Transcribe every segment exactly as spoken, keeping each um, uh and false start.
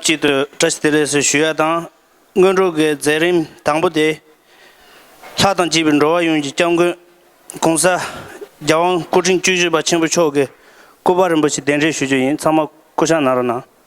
གཅིག་ཏུ་བཀྲ་ཤིས་བདེ་ལེགས་ཟེར་ཞུ་ཡ་དང་། སྔོན་འགྲོ་གི་མཛད་རིམ་དང་པོ་དེ། ལྷ་དང་བཅས་པའི་འགྲོ་བ་ཡོངས་ཀྱི་སྐྱབས་མགོན་༸གོང་ས་༸རྒྱལ་དབང་སྐུ་ཕྲེང་བཅུ་བཞི་པ་ཆེན་པོ་མཆོག་གི་སྐུ་པར་རིན་པོ་ཆེ་གདན་འདྲེན་ཞུ་རྒྱུ་ཡིན། ཚང་མ་སྐུ་བཞེངས་གནང་རོགས་གནང་།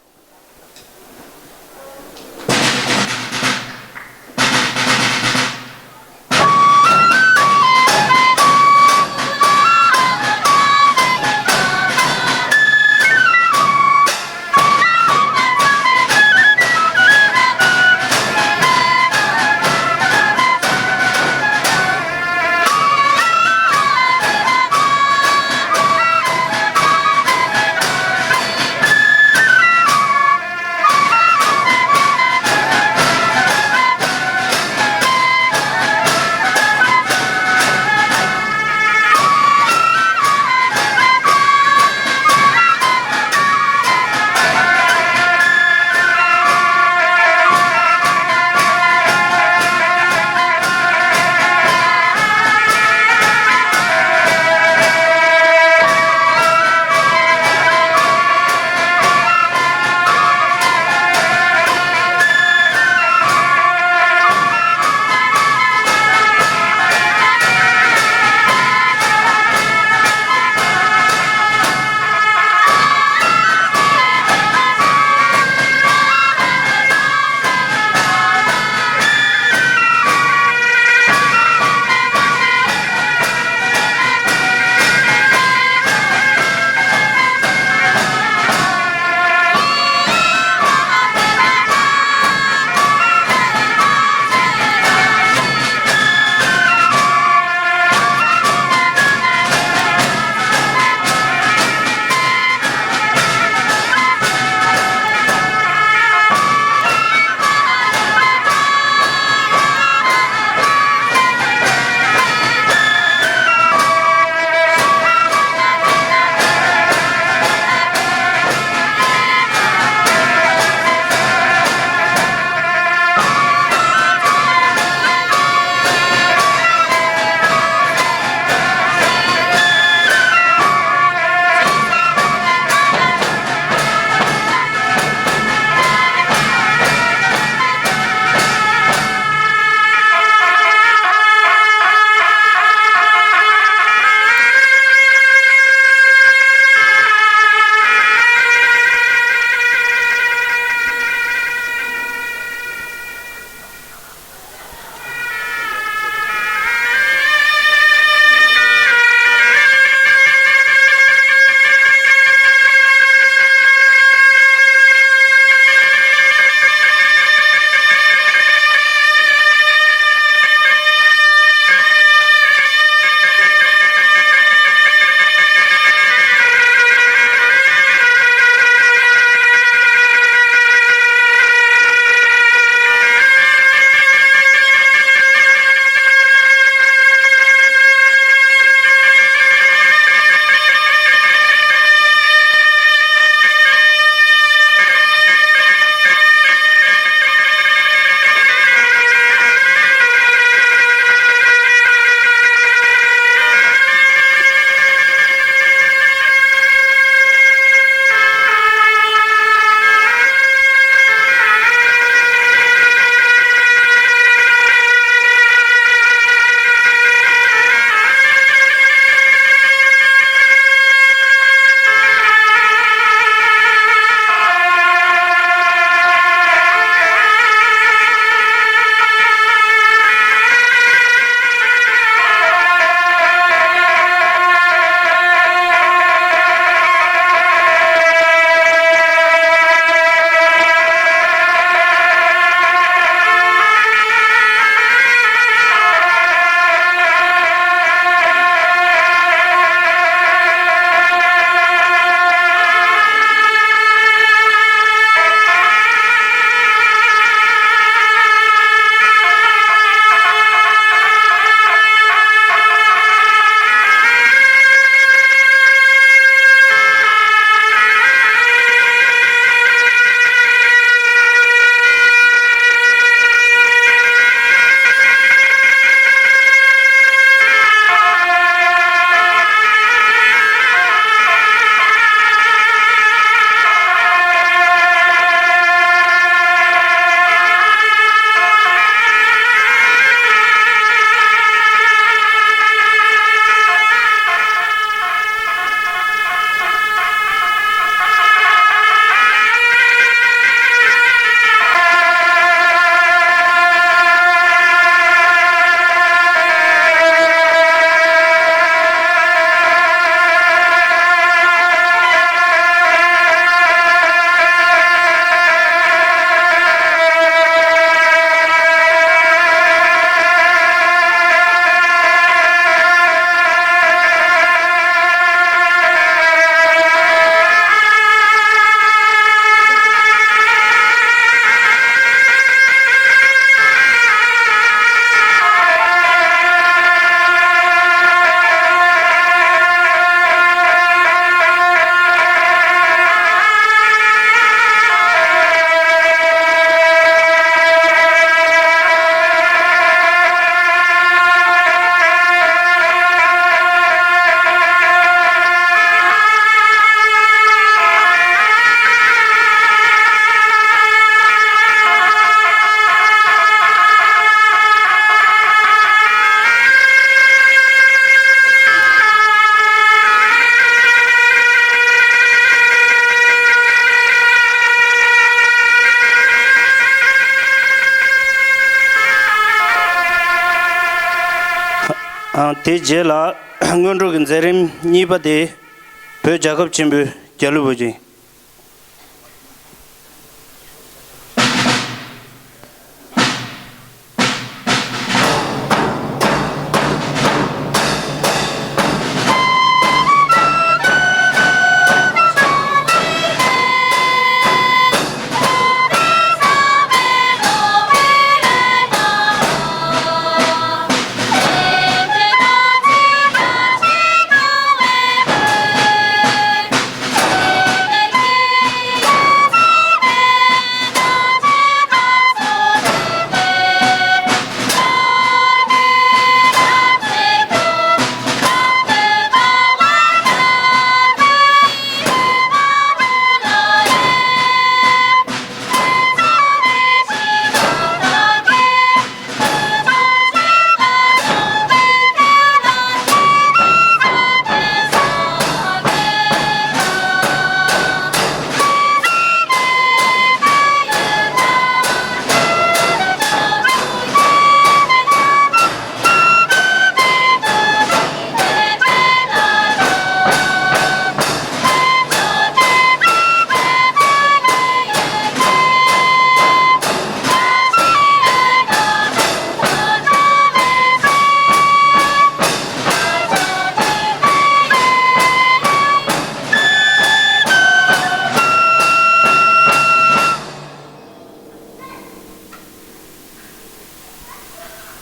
དང་། དེའི་རྗེས་ལ་སྔོན་འགྲོ་གི་མཛད་རིམ་གཉིས་པ་དེ་བོད་རྒྱལ་ཁབ་ཆེན་པོའི་རྒྱལ་གླུ་འབོད་ཀྱིན།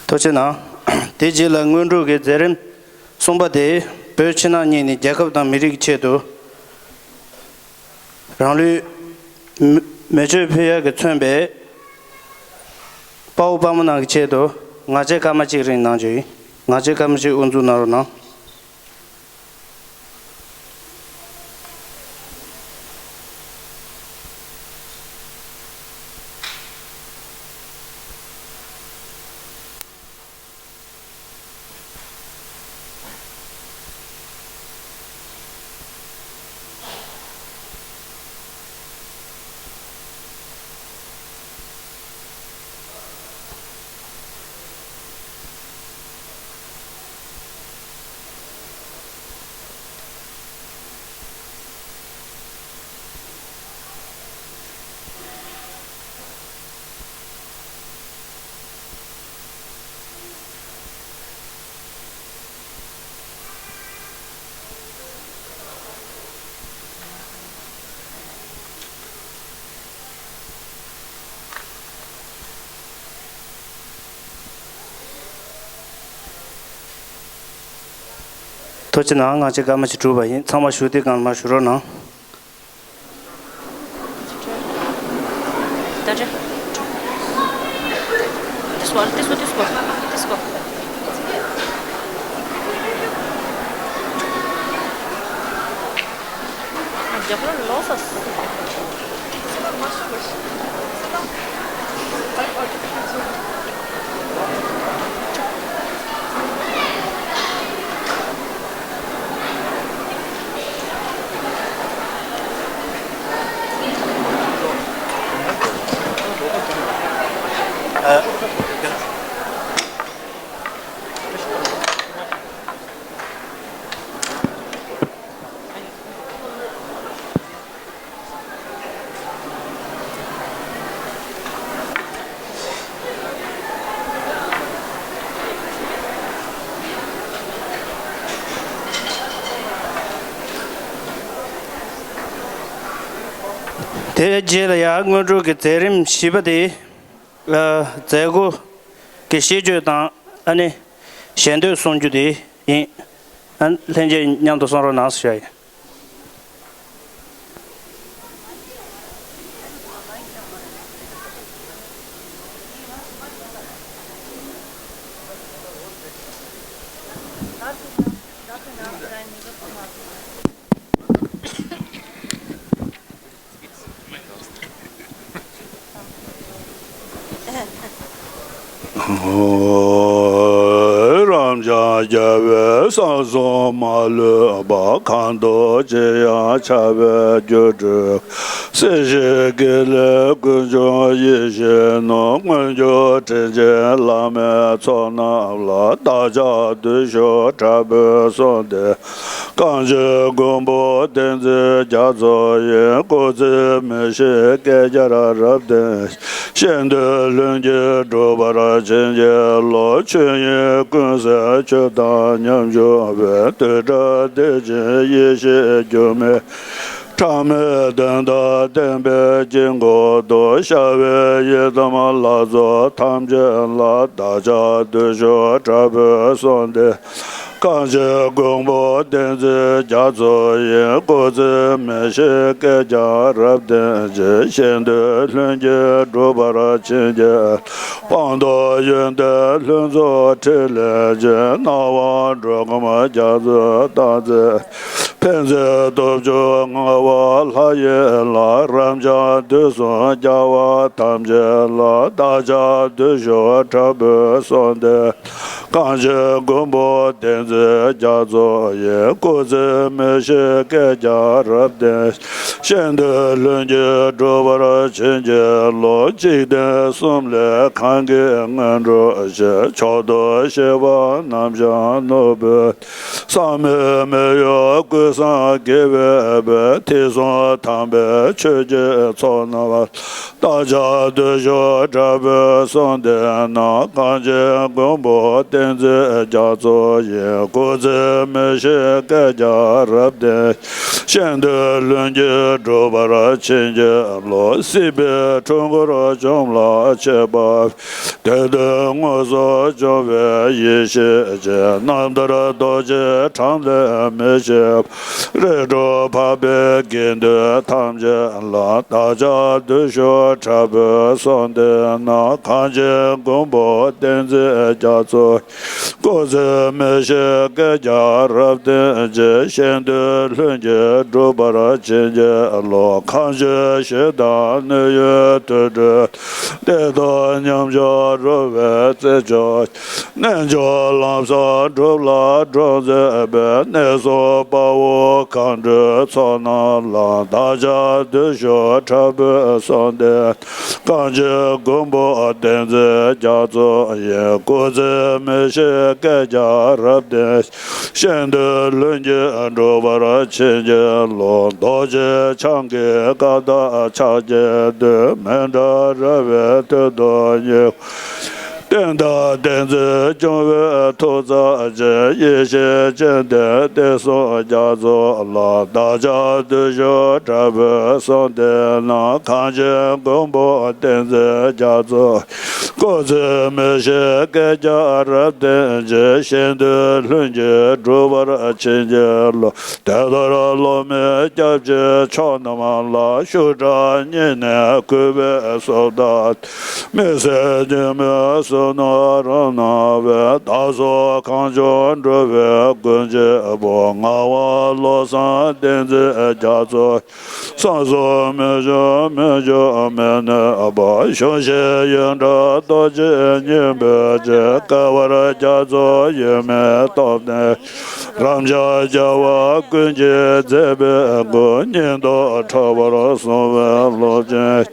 ཐུགས་རྗེ་གནང་། དེ་རྗེས་ལ་སྔོན་འགྲོ་གི་མཛད་རིམ་གསུམ་པ་དེ་བོད་ཕྱི་ནང་གཉིས་ནས་རྒྱལ་ཁབ་དང་མི་རིགས་ཀྱི་ཆེད་དུ་རང་ལུས་མེ་མེ་མཆོད་ཕུལ་ཡག་གིས་མཚོན་པའི་དཔའ་བོ་དཔའ་མོ་རྣམས་ཀྱི་ཆེད་དུ་ངག་བཅད་སྐར་མ་གཅིག་རིང་གནང་རྒྱུ་ཡིན། ངག་བཅད་སྐར་མ་གཅིག་དབུ་འཛུགས་གནང་རོགས་གནང་། ཐུགས་རྗེ་གནང་། ངག་བཅད་སྐར་མ་གཅིག་གྲུབ་པ་ཡིན། ཚང་མ་བཞུགས་གདན་སྒང་ལ་མར་བཞུགས་རོགས་གནང་། དེའི་རྗེས་ལ་ཡང་སྔོན་འགྲོ་གི་མཛད་རིམ་བཞི་པ་དེ། ཨ། མཛད་སྒོ་གི་ཤིས་བརྗོད་དང་ཨ་ནི་ཞལ་འདོན་གསུང་རྒྱུ་དེ་ཡིན། ཨ། ལྷན་རྒྱས་མཉམ་དུ་གསུང་རོགས་གནང་ཞུ་ཡ་ཡིན། རབ་འབྱམས་རྒྱལ་བའི་ས་གསུམ་མ་ལུས་པ། གང་འདུལ་ཅིར་ཡང་ཁྱབ་པའི་སྒྱུ་འཕྲུལ། སྲིད་ཞིའི་དགེ་ལེགས་ཀུན་འབྱུང་ཡིད་བཞིན་ནོར། མངོན་གྱུར་དྲིན་ཅན་བླ་མའི་ཚོགས་རྣམས་ལ། བདག་ཅག་བདུད་ཕྱོགས་དྲག་པོས་གསོལ་འདེབས། གངས་ཅན་མགོན་པོ་བསྟན་འཛིན་རྒྱ་མཚོ་ཡི། སྐུ་ཚེ་མི་ཤིགས་བསྐལ་བརྒྱར་རབ་བརྟན། གཤེན་འདི་ལྷུན་གྱིས་འགྲུབ་པར་བྱིན་གྱིས་རློབས། ཆོས་དབྱིངས་ཀུན་གསལ་ཆོས་དང་ཉམ་ཆུང་བའི། བདུད་དགྲ་སྡེ་བཞིའི་ཡེ་ཤེས་འགྱུར་མེད། ཕྲ་མོའི་དོན་དག་བསྟན་པའི་དཀྱིལ་འཁོར་དུ། ཤར་བའི་ཡི་དམ་ལྷ་ཚོགས་ཐམས་ཅད་ལ། བདག་ཅག་བདུད་ཕྱོགས་དྲག་པོས་གསོལ་འདེབས། གངས་ཅན་མགོན་པོ་བསྟན་འཛིན་རྒྱ་མཚོ་ཡི། སྐུ་ཚེ་མི་ཤིགས་བསྐལ་བརྒྱར་རབ་བརྟན་ཅིང་། གཤེན་འདི་ལྷུན་གྱིས་འགྲུབ་པར་བྱིན་གྱིས། སྤངས་རྟོགས་ཡོན་ཏན་ལྷུན་རྫོགས་ཕྲིན་ལས་ཅན། སྣང་བ་འགྲོ་མགོན་རྒྱ་མཚོའི་སྟངས་འཛིན། ཕན་མཛད་སྟོབས་བཅུ་མངའ་བ་ལྷ་ཡི་ལྷ། རབ་འབྱམས་དུས་གསུམ་རྒྱལ་བ་ཐམས་ཅད་ལ། བདག་ཅག་བདུད་ཕྱོགས་དྲག་པོས་གསོལ་འདེབས། གངས་ཅན་མགོན་པོ་བསྟན་འཛིན་རྒྱ་མཚོ་ཡི། སྐུ་ཚེ་མི་ཤིགས་བསྐལ་བརྒྱར་རབ་བརྟན། གཤེན་འདི་ལྷུན་གྱིས་འགྲུབ་པར་བྱིན་གྱིས་རློབས། འཇིག་རྟེན་གསུམ་ལས་གང་གིས་མངོན་འགྲུབ་ཅིང་། མཆོག་ཏུ་གཤེགས་པ་རྣམས་ཀྱང་ནོར་བུ། བསམ་མེད་མི་གཡོ་ཀུན་བཟང་དགེ་བའི་དཔལ། ཐོས་བསམ་དམ་པའི་ཆོས་ཀྱི་ཚོགས་རྣམས་ལ། བདག་ཅག་བདུད་ཕྱོགས་དྲག་པོས་གསོལ་འདེབས་ན། གངས་ཅན་མགོན་པོ་བསྟན་འཛིན་རྒྱ་མཚོ་ཡི། སྐུ་ཚེ་མི་ཤིགས་བསྐལ་བརྒྱར་རབ་བརྟན། གཤེན་འདི་ལྷུན་གྱིས་འགྲུབ་པར་བྱིན་གྱིས་རློབས། སྲིད་པའི་འཁྲུལ་འཁོར་འཇོམས་ལ་མཆོད་པ། དད་འདུན་མངོན་སུམ་འབྱོངས་པའི་ཡེ་ཤེས་ཅན། རྣམ་ཐར་རྡོ་རྗེ་འཕྲང་ལས་མི་ཕྱིན་པ། རིགས་དྲུག་འཕགས་པའི་དགེ་འདུན་ཐམས་ཅད་ལ། བདག་ཅག་བདུད་ཕྱོགས་དྲག་པོས་གསོལ་འདེབས་ན། གངས་ཅན་མགོན་པོ་བསྟན་འཛིན་རྒྱ་མཚོ། སྐུ་ཚེ་མི་ཤིགས་བསྐལ་བརྒྱར་རབ་བརྟན་ཅིང་། གཤེན་འདི་ལྷུན་གྱིས་འགྲུབ་པར་བྱིན་གྱིས་རློབས། གང་ཞིག་ཞེ་སྡང་གནོད་ཡུལ་དུད་འགྲོའི། བདེ་སྟོང་ཉམ་ཆུང་རོལ་པའི་རྩེ་མཆོག། རྣལ་འབྱོར་ལམ་བཟང་སྒྲུབ་ལ་སྒྲོག་མཛད་པའི། གནས་གསུམ་དཔའ་བོ་མཁའ་འགྲོའི་ཚོགས་རྣམས་ལ། བདག་ཅག་བདུད་ཕྱོགས་དྲག་པོས་གསོལ་འདེབས། གངས་ཅན་མགོན་པོ་བསྟན་འཛིན་རྒྱ་མཚོ་ཡི། སྐུ་ཚེ་མི་ཤིགས་བསྐལ་བརྒྱར་རབ་བརྟན། གཤེན་འདི་ལྷུན་གྱིས་འགྲུབ་པར་བྱིན་གྱིས་རློབས། རྡོ་རྗེ་འཆང་གི་བཀའ་དང་ཕྱག་རྒྱའི་མཐུས། མི་འབྲལ་ར་བའི་མཐུ་སྟོབས་ཉིད། བསྟན་དང་བསྟན་འཛིན་སྐྱོང་བའི་ཐུགས་རྩ་ཅན། ཡེ་ཤེས་སྤྱན་ལྡན་བསྟན་སྲུང་རྒྱ་མཚོ་ལ། བདག་ཅག་བདུད་ཕྱོགས་དྲག་པོས་གསོལ་འདེབས་ན། གངས་ཅན་མགོན་པོ་བསྟན་འཛིན་རྒྱ་མཚོ། སྐུ་ཚེ་མི་ཤིགས་བསྐལ་བརྒྱར་རབ་བརྟན་ཅིང་། གཤེན་འདི་ལྷུན་གྱིས་འགྲུབ་པར་བྱིན་གྱིས་རློབས། དེ་ལྟར་སློབ་མའི་སྐྱབས་ཀྱི་མཆོག་རྣམས་ལ། ཤུགས་དྲག་བསྙེན་གནས་གུས་པས་སོགས་དང་། མི་ཟད་ཉིན་མོའི་བསོད་ནམས་རབ་གནང་བས། བདག་སོགས་གངས་ལྗོངས་འགྲོ་བའི་མགོན་གཅིག་པུ། ངག་དབང་བློ་བཟང་བསྟན་འཛིན་རྒྱ་མཚོ། བསམ་གཟུགས་མི་འཆུགས་མི་འབྱུང་མི་གནོད་པ། གཞོན་ཤེས་ཡོན་གྲགས་རྡོ་རྗེ་སྙིང་པོའི་རྗེ། སྐལ་བ་རྒྱ་མཚོ་ཡོད་མེད་སྟོབས་ལྡན། རབ་འབྱམས་རྒྱལ་བ་ཀུན་གྱི་མཛད་པའི་མགོན། སྙིང་སྟོབས་ཕྲ་བར་གསུངས་པའི་ལོ་ཆེན།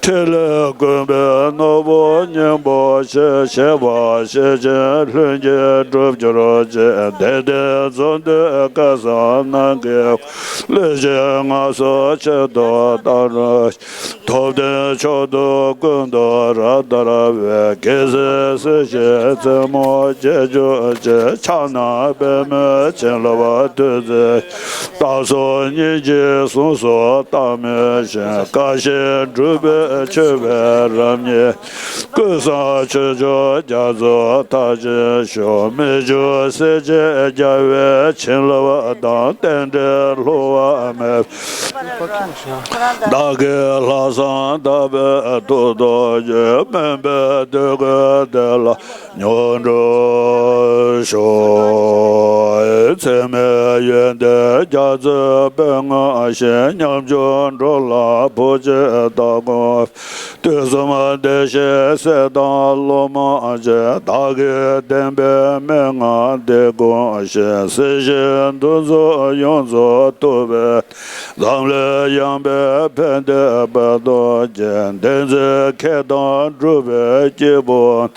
ཕྲིན་ལས་ཀུན་པའི་ནོར་བུ་སྙིང་པོ་ཆེ། བཞེད་པ་ཤེར་ཕྱིན་ལྷུན་གྱིས་འགྲུབ་གྱུར་ཅིག། དད་ལྡན་འཛོམས་འདུས་སྐལ་བཟང་རྣམས་ཀྱི། ལུས་ཅན་ངལ་གསོ་ཆེད་དུ་བཏང་རུང་། ཐོབ་བསྟན་མཆོག་ཏུ་ཀུན་ཏུ་རབ་དར་བའི། རྒྱལ་སྲས་སྲིད་ཞིའི་རྩེ་མོར་རྒྱས་གྱུར་ཅིག། ཕྱག་ན་པདྨོའི་བྱིན་རླབས་ཐོད་ཚད། བདག་སོགས་སྙིང་རྗེའི་གཟུངས་སུ་བཏང་མི་ཤེས། དཀའ་བཞེས་སྒྲུབ་པའི་མཆོད་པའི་རབ་བརྙེས། ཀུན་བཟང་ཆོས་སྐྱོང་རྒྱ་མཚོ་མཐར་ཕྱིན་ཤོག། མི་འགྱུར་སྲས་བཅས་རྒྱལ་བའི་བྱིན་རླབས་དང་། རྟེན་འབྲེལ་བསླུ་བ་མེད། བདག་གི་ལྷག་བསམ་དག་པའི་ཐུགས་རྡོ་རྗེ། སྨོན་པའི་འདོད་དགུའི་བདེ་ལ་མྱུར་འགྲུབ་ཤོག། འཚེ་མེད་ཡོན་ཏན་རྒྱ་མཚོའི་དཔལ་མངོན་ཞིང་། ཉམ་ཆུང་འགྲོ་ལ་བུ་གཅིག་བདག་དགོངས། དུས་གསུམ་བདེ་གཤེགས་སྲས་དང་སློབ་མ་ཆེ། བདག་གིས་བསྟན་པའི་མན་ངག་འདི་ཀུན་ཞིག་སྲིད་ཞིའི་འདུ་འཛི་ཡོངས་རྫོགས་ཐུབ་པའི། འཛམ་གླིང་ཡངས་པའི་ཕན་བདེ་བར་དུ་རྒྱས། བདེན་ཚིག་ཁེ་དང་སྒྲུབ་པའི་སྐྱེས་བུ།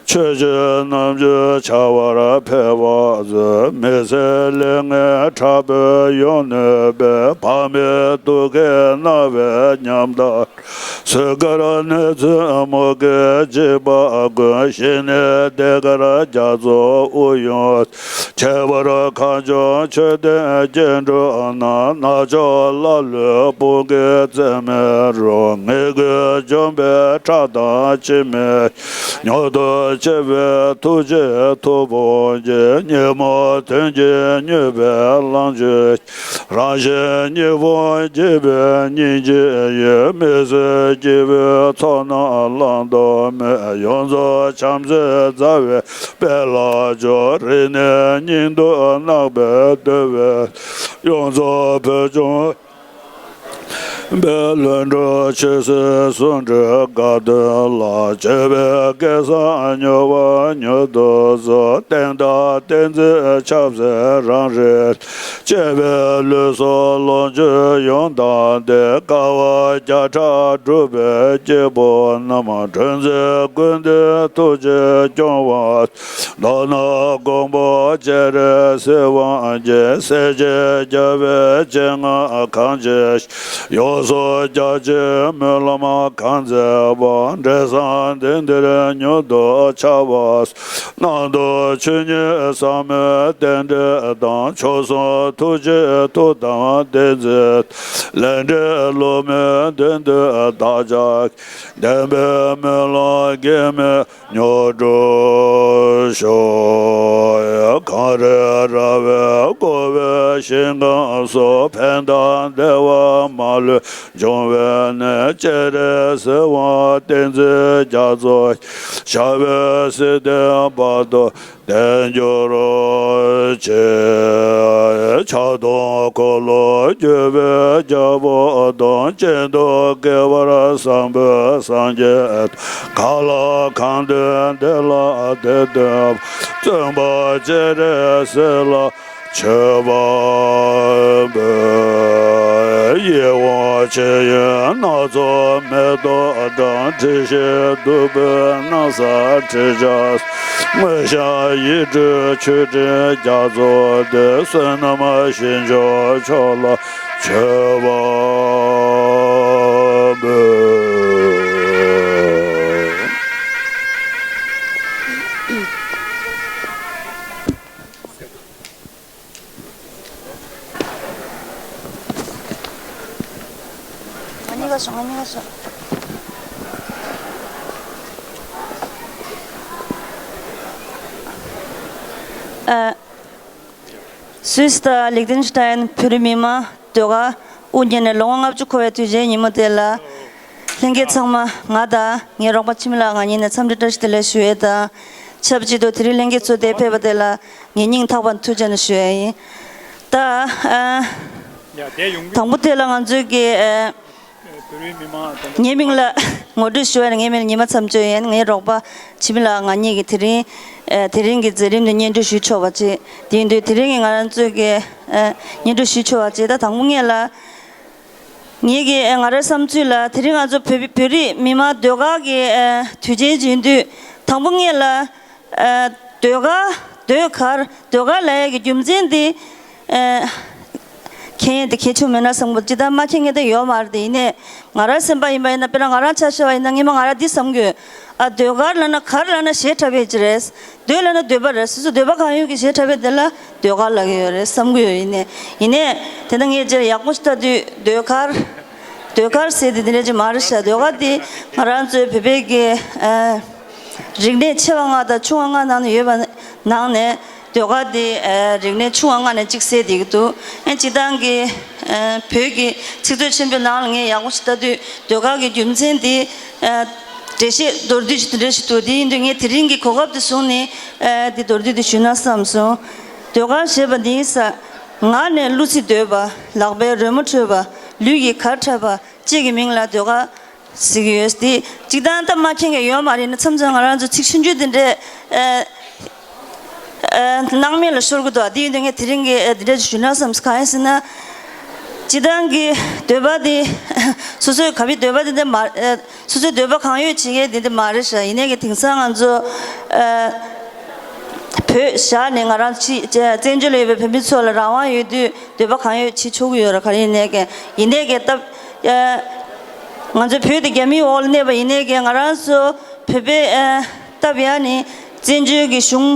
ཆོས་ཀྱི་རྣམ་འགྱུར་འཆར་བར་ཕན་པར་མཛོད། མི་ཚེའི་ལས་ངན་དྲག་པོས་ཡོང་ནུས་པའི། ཕ་མའི་དུག་གིས་མནར་བའི་ཉམ་ཐག་ཚོས་དཀར་ནད་མཚོན་མུ་གེའི་འཇིགས་པ་ཀུན། ཞི་ནས་བདེ་དཀར་རྒྱ་མཚོ་དབུགས་དབྱུང་། ཁྱད་པར་གངས་ལྗོངས་ཆོས་ལྡན་སྐྱེ་འགྲོ་རྣམས། ནག་ཕྱོགས་ཀླ་ཀློའི་དཔུང་གིས་འཛིན་མི་རུང་། ངན་རྒོལ་འཇོམས་པའི་ཁྲག་དང་འཆི་མེད། མྱུར་དུ་མཆོད་པའི་ཐུགས་རྗེས་ཐུགས་དཔོག་གྱིས། ཉོན་མོངས་གདོན་གྱིས་མྱོས་པའི་ལོངས་སྤྱོད། རང་གཞན་གཉིས་པོ་དགྱེས་པའི་སྙིང་རྗེའི་འོད། མི་བཟོད་སྐྱེ་བོའི་ཚོགས་རྣམས་བླང་དོར་མེད། ཡོངས་རྫོགས་བྱམས་བརྩེའི་མཛའ་བའི་དཔལ་ལ་སྦྱོར། རིག་གནས་སྙིང་སྟོབས་རྣམ་པར་དུལ་བའི། ཡོངས་རྫོགས་བོད་ལྗོངས་པའི་ལྷུན་གྲུབ་ཆོས་སྲིད་ཟུང་འབྲེལ་དགའ་སྟོན་ལ། སྤྱོད་པའི་སྐལ་བཟང་མྱུར་བ་མྱུར་དུ་རྫོགས། བསྟན་དང་བསྟན་འཛིན་ཆབ་སྲིད་རང་རིགས། གཅེས་པའི་ལུས་སྲོག་ལོངས་སྤྱོད་ཡོངས་བདག་སྟེ། དཀའ་བ་བརྒྱ་ཕྲག་སྒྲུབ་པའི་སྐྱེས་བུ་རྣམས། འཁྲུལ་འཛིན་ཀུན་ལྡན་ཐུགས་རྗེས་སྐྱོང་བ། མདོར་ན་མགོན་པོ་སྤྱན་རས་གཟིགས་དབང་རྒྱལ། སྲས་བཅས་རྒྱལ་བའི་སྤྱན་སྔར་གང་མཇལ། ཡོངས་སུ་རྒྱ་ཆེའི་སྨོན་ལམ་གང་མཛད་པ། འབྲས་བཟང་དེང་འདིར་མྱུར་དུ་འཆར་བར། གནང་དུ་ཆོས་ཉིད་ཟབ་མོའི་རྟེན་འབྲེལ་དང་། མཆོག་གསུམ་ཐུགས་རྗེའི་མཐུ་དང་བདེན་ཚིག་ལས་འབྲས་བསླུ་མེད་དོན་དུ་བདག་ཅག་བདེན་པའི་སྨོན་ལམ་གེགས་མེད་མྱུར་འགྲུབ་ཤོག། གངས་རི་ར་བས་བསྐོར་བའི་ཞིང་ཁམས་སུ། ཕན་དང་བདེ་བ་མ་ལུས་འབྱུང་བའི་གནས། སྤྱན་རས་གཟིགས་དབང་བསྟན་འཛིན་རྒྱ་མཚོ། ཞབས་པད་སྲིད་མཐའི་བར་དུ་བརྟན་གྱུར་ཅིག། ཕྱག་སྟོང་འཁོར་ལོ་བསྒྱུར་བའི་རྒྱལ་པོ་དང་། གཅེན་གཅུང་དགེ་བར་བཟང་པོའི་སངས་རྒྱས། གང་ལ་གང་འདུལ་བདེ་ལ་བདེ་སྟོན་པ། བཙུན་པ་སྤྱན་རས་གཟིགས་ལ་མཆོད་པ་འབུལ། ཡིད་འོང་མཆོད་ཡོན་སྣ་ཚོགས་མེ་ཏོག་བཀྲམ། དྲི་ཞིམ་བདུག་སྤོས་སྣང་གསལ་དྲི་ཆབ། མངོན་ཤེས་ཡིད་སྤྲུལ་མཆོད་སྤྲིན་རྒྱ་མཚོ་འདི། བསོད་ནམས་ཞིང་མཆོག་མཆོག་ལ་མཆོད་པ་འབུལ། ང་གཉིས་ཀ་སོང་། ང་གཉིས་ཀ་སོང་། ཨ། སུད་སི་དང་ལིག་ཏེན་ཤི་ཏན་བོད་རིགས་མི་མང་ཟློས་གར་དབུ་བརྙེས་ནས་ལོ་ངོ་ལྔ་བཅུ་འཁོར་བའི་དུས་ཆེན་ཉིན་མོ་དེ་ལ། ལྷན་རྒྱས་ཚང་མ་ང་དང་ངའི་རོགས་པ་འཆི་མེད་ལགས་ང་གཉིས་ནས་འཚམས་འདྲི་བཀྲ་ཤིས་བདེ་ལེགས་ཞུ་ཡས་དང་། ཆབས་ཅིག་ཏུ་དེ་རིང་ལྷན་རྒྱས་ཚོ་འདིར་ཕེབས་པ་དེ་ལ་ངས་སྙིང་ཐག་པ་ནས་ཐུགས་རྗེ་ཆེ་ཞུ་ཡས་ཡིན། ད་ཨ། དང་པོ་དེ་ལ་ང་ཚོའི་གི་ཨ། ངའི་མིང་ལ་ངོ་སྤྲོད་ཞུ་བ་ཡིན་ན། ངའི་མིང་ལ་ཉི་མ་མཚམས་གཅོད་ཡིན། ངའི་རོགས་པ་འཆི་མེད་ལགས་ང་གཉིས་ཀྱིས་དེ་རིང་ཨ། དེ་རིང་གི་མཛད་རིམ་དེ་སྙན་སྒྲོན་ཞུ་ཆོག་པ་བྱས། དེ་ཡིན་དུས་དེ་རིང་གི་ང་རང་ཚོའི་གི་ཨ། སྙན་སྒྲོན་ཞུ་ཆོག་པ་བྱས། ད་དང་པོ་ངེད་ལ། ངེད་ཀྱི་ཨ། ང་རའི་བསམ་ཚུལ་ལ་དེ་རིང་ང་ཚོ་བོད་བོད་རིགས་མི་མང་ཟློས་གར་གྱི་ཨ། དུས་ཆེན་ཡིན་དུས། དང་པོ་ངེད་ལ་ཨ། ཟློས་གར། ཟློས་གར། ཟློས་གར་ལབ་ཡས་ཀྱི་རྒྱུ་མཚན་དེ་ཨ། མཁྱེན་ཡས་དེ་གལ་ཆེན་པོ་མེད་ན་བསམ་གྱི། ཇི་ལྟར་མ་མཁྱེན་མཁན་དེ་ཡོད་མ་རེད་དེ། ཡིན་ནའི་ང་རའི་སེམས་པ་ཡིན་པ་ཡིན་ན། དཔེར་ན་ང་རང་ཆ་བཞག་པ་ཡིན་ན། སྔོན་མ་ང་རང་འདི་བསམ་གྱི་ཡོད། ཨ། ཟློས་གར་ལབ་ན་གར་ལབ་ན་གཞས་འཁྲབ་ཡས་ཅིག་རེད། ཟློས་ལབ་ན་འདོད་པ་རེད། སོ་སོ་འདོད་པ་གང་ཡོད་ཀྱི་གཞས་འཁྲབ་ཡས་དེ་ལ་ཟློས་གར་ལབ་ཀྱི་ཡོད་རེད་བསམ་གྱི་ཡོད། ཡིན་ནའི་ཡིན་ནའི་དེ་ན་ངས་ཅིག་ཡག་པོ་ཞིག་ལྟ་དུས་ཟློས་གར། ཟློས་གར་ཟེར་དེ་དེ་འདྲ་ཅིག་མ་རེད་ཤག། ཟློས་གར་དེ་ང་རང་ཚོའི་བོད་པའི་གི་ཨ། རིག་གནས་ཆེ་བ་ལྔ་དང་ཆུང་བ་ལྔ་ནང་ནས་ཡོད་པ་ནང་ནས། ཟློས་གར་དེ་ཨ། རིག་གནས་ཆུང་བ་ལྔ་ནས་གཅིག་ཟེར་བསྡད་ཀྱི་འདུག། ཨ། སྤྱིར་བཏང་གི་ཨ། བོད་ཀྱི་ཚིག་མཛོད་ཆེན་པོའི་ནང་ལ་ངས་ཡག་པོ་ཞིག་ལྟ་དུས། ཟློས་གར་གྱི་རྒྱུ་མཚན་དེ་ཨ། འགྲེལ་བཤད་མདོར་བསྡུས་ཤིག་དེ་འདྲ་ཞིག་འདུག། དེ་ཡིན་དུས་ངས་དེ་རིང་གི་གོ་སྐབས་དེ་བཟུང་ནས་ཨ། དེ་མདོར་བསྡུས་དེ་ཞུས་ན་བསམ་སོང་། ཟློས་གར་ཞེས་པ་འདི་ཡིན་ས། ངག་ནས་གླུ་ཚིག་བརྡོལ་བ། ལག་པས་རོལ་མོ་འཁྲོལ་བ། ལུས་ཀྱིས་གར་འཁྲབ་པ་བཅས་ཀྱི་མིང་ལ་ཟློས་གར་ ཟེར་གྱི་ཡོད། དེ་སྤྱིར་བཏང་ད་མ་མཁྱེན་མཁན་ཡོད་མ་རེད། ན་མཚམས་མཚམས་ང་རང་ཚོ་ཚིག་ཆུང་ཆུང་དེ་འདྲས་ཨ་ཨ་སྣང་མེད་ལ་ཤོར་གྱི་འདུག་དེ་ཡིན་དུས་ངས་དེ་རིང་གི་ཨ་དེ་འདྲས་ཞུས་ན་བསམ། གང་ཡིན་ཟེར་ན། སྤྱིར་བཏང་གི་འདོད་པ་དེ་སོ་སོའི་ག་བའི་འདོད་པ་དེ་འདྲ་མ་ཨ་སོ་སོའི་འདོད་པ་གང་ཡོད་བྱེད་མཁན་དེ་འདྲ་མ་རེད་ཤག་ཡིན་ནའི་གི་དེང་སང་ང་ཚོ་ཨ་བོད་བཞག་ནས་ང་རང་ཕྱི་བཙན་བྱོལ་ལ་ཡོད་པའི་བོད་མི་ཚོ་ལ་རང་དབང་ཡོད་དུས་འདོད་པ་གང་ཡོད་བྱེད་ཆོག་གི་ཡོད་རེད། ག་རེ་ཡིན་ནའི་གི་ཡིན་ནའི་གི་སྟབས་ཨ་ང་ཚོ་བོད་དེ་རྒྱ་མིའི་འོག་ལ་གནས་པ་ཡིན་ནའི་གི་ང་རང་ཚོ་བོད་པའི་ཨ་སྟབས་ཡག་ནི་བཙན་བྱོལ་གྱི་གཞུང་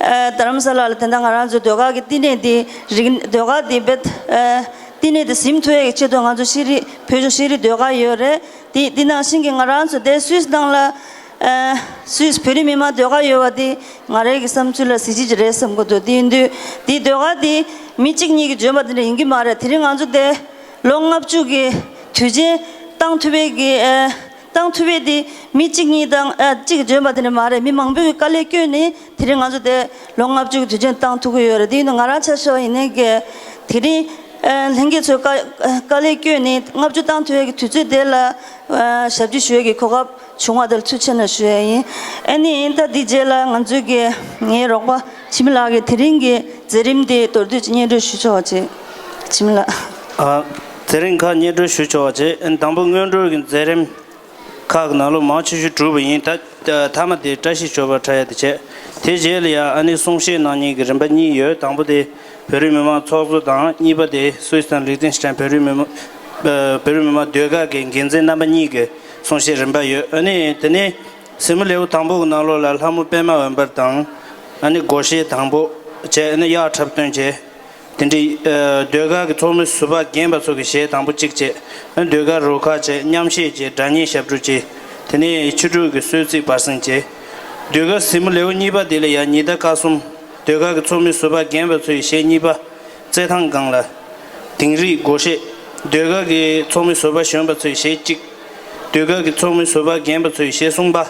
ཨ་རྡ་རམ་ས་ལ་ལ་དེ་འདྲ་ང་རང་ཚོ་ཟློས་གར་གྱི་བསྟི་གནས་དེ་རིག་ཟློས་གར་དེ་བེད་ཨ་བསྟི་གནས་དེ་ཟིན་ཐུབ་ཡས་ཀྱི་ཆེད་དུ་ང་ཚོ་ཤེས་རིག་བོད་ལྗོངས་ཤེས་རིག་ཟློས་གར་ཡོད་རེད། དེ་དེ་ནང་བཞིན་གྱི་ང་རང་ཚོ་དེ་སུད་སི་ནང་ལ་ཨ་སུད་སི་བོད་རིགས་མི་མང་ཟློས་གར་ཡོད་པ་དེ་ང་རའི་གི་བསམ་ཚུལ་ལ་གཟི་བརྗིད་ཅིག་རེད་བསམ་གྱི་འདུག་དེ་ཡིན་དུས་དེ་ཟློས་གར་དེ་མི་གཅིག་གཉིས་ཀྱིས་འཇོན་པ་དེ་འདྲ་ཡིན་གྱི་མ་རེད། དེ་རིང་ང་ཚོ་དེ་ལོ་ལྔ་བཅུ་གི་དུས་ཆེན་བཏང་ཐུབ་པའི་གི་ཨ་བཏང་ཐུབ་པའི་དེ་མི་གཅིག་གཉིས་དང་ཨ་གཅིག་འཇོན་པ་དེ་འདྲ་མ་རེད། མི་མང་པོས་དཀའ་ལས་བསྐྱོན་ནས་དེ་རིང་ང་ཚོ་དེ་ལོ་ལྔ་བཅུ་གི་དུས་ཆེན་བཏང་ཐུབ་ཀྱི་ཡོད་རེད། དེ་ཡིན་དུས་ང་རང་ཆ་བཞག་པ་ཡིན་ནའི་གི་དེ་རིང་ཨ་ལྷན་རྒྱས་ཚོས་དཀའ་དཀའ་ལས་བསྐྱོན་ནས་ལྔ་བཅུ་བཏང་ཐུབ་ཡས་ཀྱི་དུས་ཚོད་དེ་ལ་ཨ་ཞབས་ཕྱི་ཞུ་ཡས་ཀྱི་གོ་སྐབས་བྱུང་བ་དེར་ཐུགས་རྗེ་ཆེ་གནང་ཞུ་ཡས་ཡིན། ཨ་ནི་ད་འདི་རྗེས་ལ་ང་ཚོའི་གི་ངའི་རོགས་པ་འཆི་མེད་ལགས་ཀྱིས་དེ་རིང་གི་མཛད་རིམ་དེ་མདོར་བསྡུས་ཀྱི་སྙན་སྒྲོན་ཞུ་ཆོག་པ་བྱེད། འཆི་མེད་ལགས། ཨ། མཛད་རིམ་ཁག་སྙན་སྒྲོན་ཞུ་ཆོག་པ་བྱེད། ཨ་ནི་དང་པོ་སྔོན་འགྲོ་གི་མཛད་རིམ་ཁག་གི་ནང་ལོ་མང་ཆེ་ཤོས་གྲུབ་པ་ཡིན། ད་མཐའ་མ་དེ་བཀྲ་ཤིས་ཞོལ་པར་འཁྲབ་ཡ་དེ་བྱས། དེ་རྗེས་ལ་ཡང་ཨ་ནི་གསུང་བཤད་གནང་མཁན་གྱི་རིམ་པ་གཉིས་ཡོད། དང་པོ་དེ་བོད་རིགས་མི་མང་ཚོགས་གཙོ་དང་། གཉིས་པ་དེ་སུད་སི་དང་ལིག་ཏེན་སི་ཊེན་བོད་རིགས་མི་མང་ཨ་བོད་རིགས་མི་མང་ཟློས་གར་གྱི་འགན་འཛིན་རྣམ་པ་གཉིས་ཀྱི་གསུང་བཤད་རིམ་པ་ཡོད། ཨ་ནི་དེ་ནས་གཟིགས་མོ་ལེའུ་དང་པོ་གི་ནང་ལོགས་ལ་ལྷ་མོ་པད་མ་འོད་འབར་དང་། ཨ་ནི་སྒོར་གཞས་དང་པོ་བྱས། ཨ་ནི་གཡག་འཁྲབ་སྟོན་བྱས། དེ་འདྲའི་ཨ་ཟློས་གར་གྱི་ཚོགས་མི་ཟུར་པ་རྒན་པ་ཚོ་གི་གཞས་དང་པོ་གཅིག་བྱས། ཨ་ཟློས་གར་རུ་ཁག་བྱས། མཉམ་གཞས་བྱས། སྒྲ་སྙན་ཞབས་བྲོ་བྱས། དེ་ནས་ཆུ་འབྲུག་གི་གསོལ་ཚིགས་བར་གསེང་བྱས། ཟློས་གར་གཟིགས་མོ་ལེའུ་གཉིས་པ་དེ་ལ་ཡང་ཉི་ཟླ་སྐར་གསུམ། ཟློས་གར་གྱི་ཚོགས་མི་ཟུར་པ་རྒན་པ་ཚོ་ཡི་གཞས་གཉིས་པ། རྩེད་ཐང་སྒང་ལ། དིང་རི་སྒོར་གཞས། ཟློས་གར་གྱི་ཚོགས་མི་ཟུར་པ་གཞོན་པ་ཚོའི་གཞས་གཅིག་ཟློས་གར་གྱི་ཚོགས་མི་ཟུར་པ་རྒན་པ་ཚོའི་གཞས་གསུམ་པ།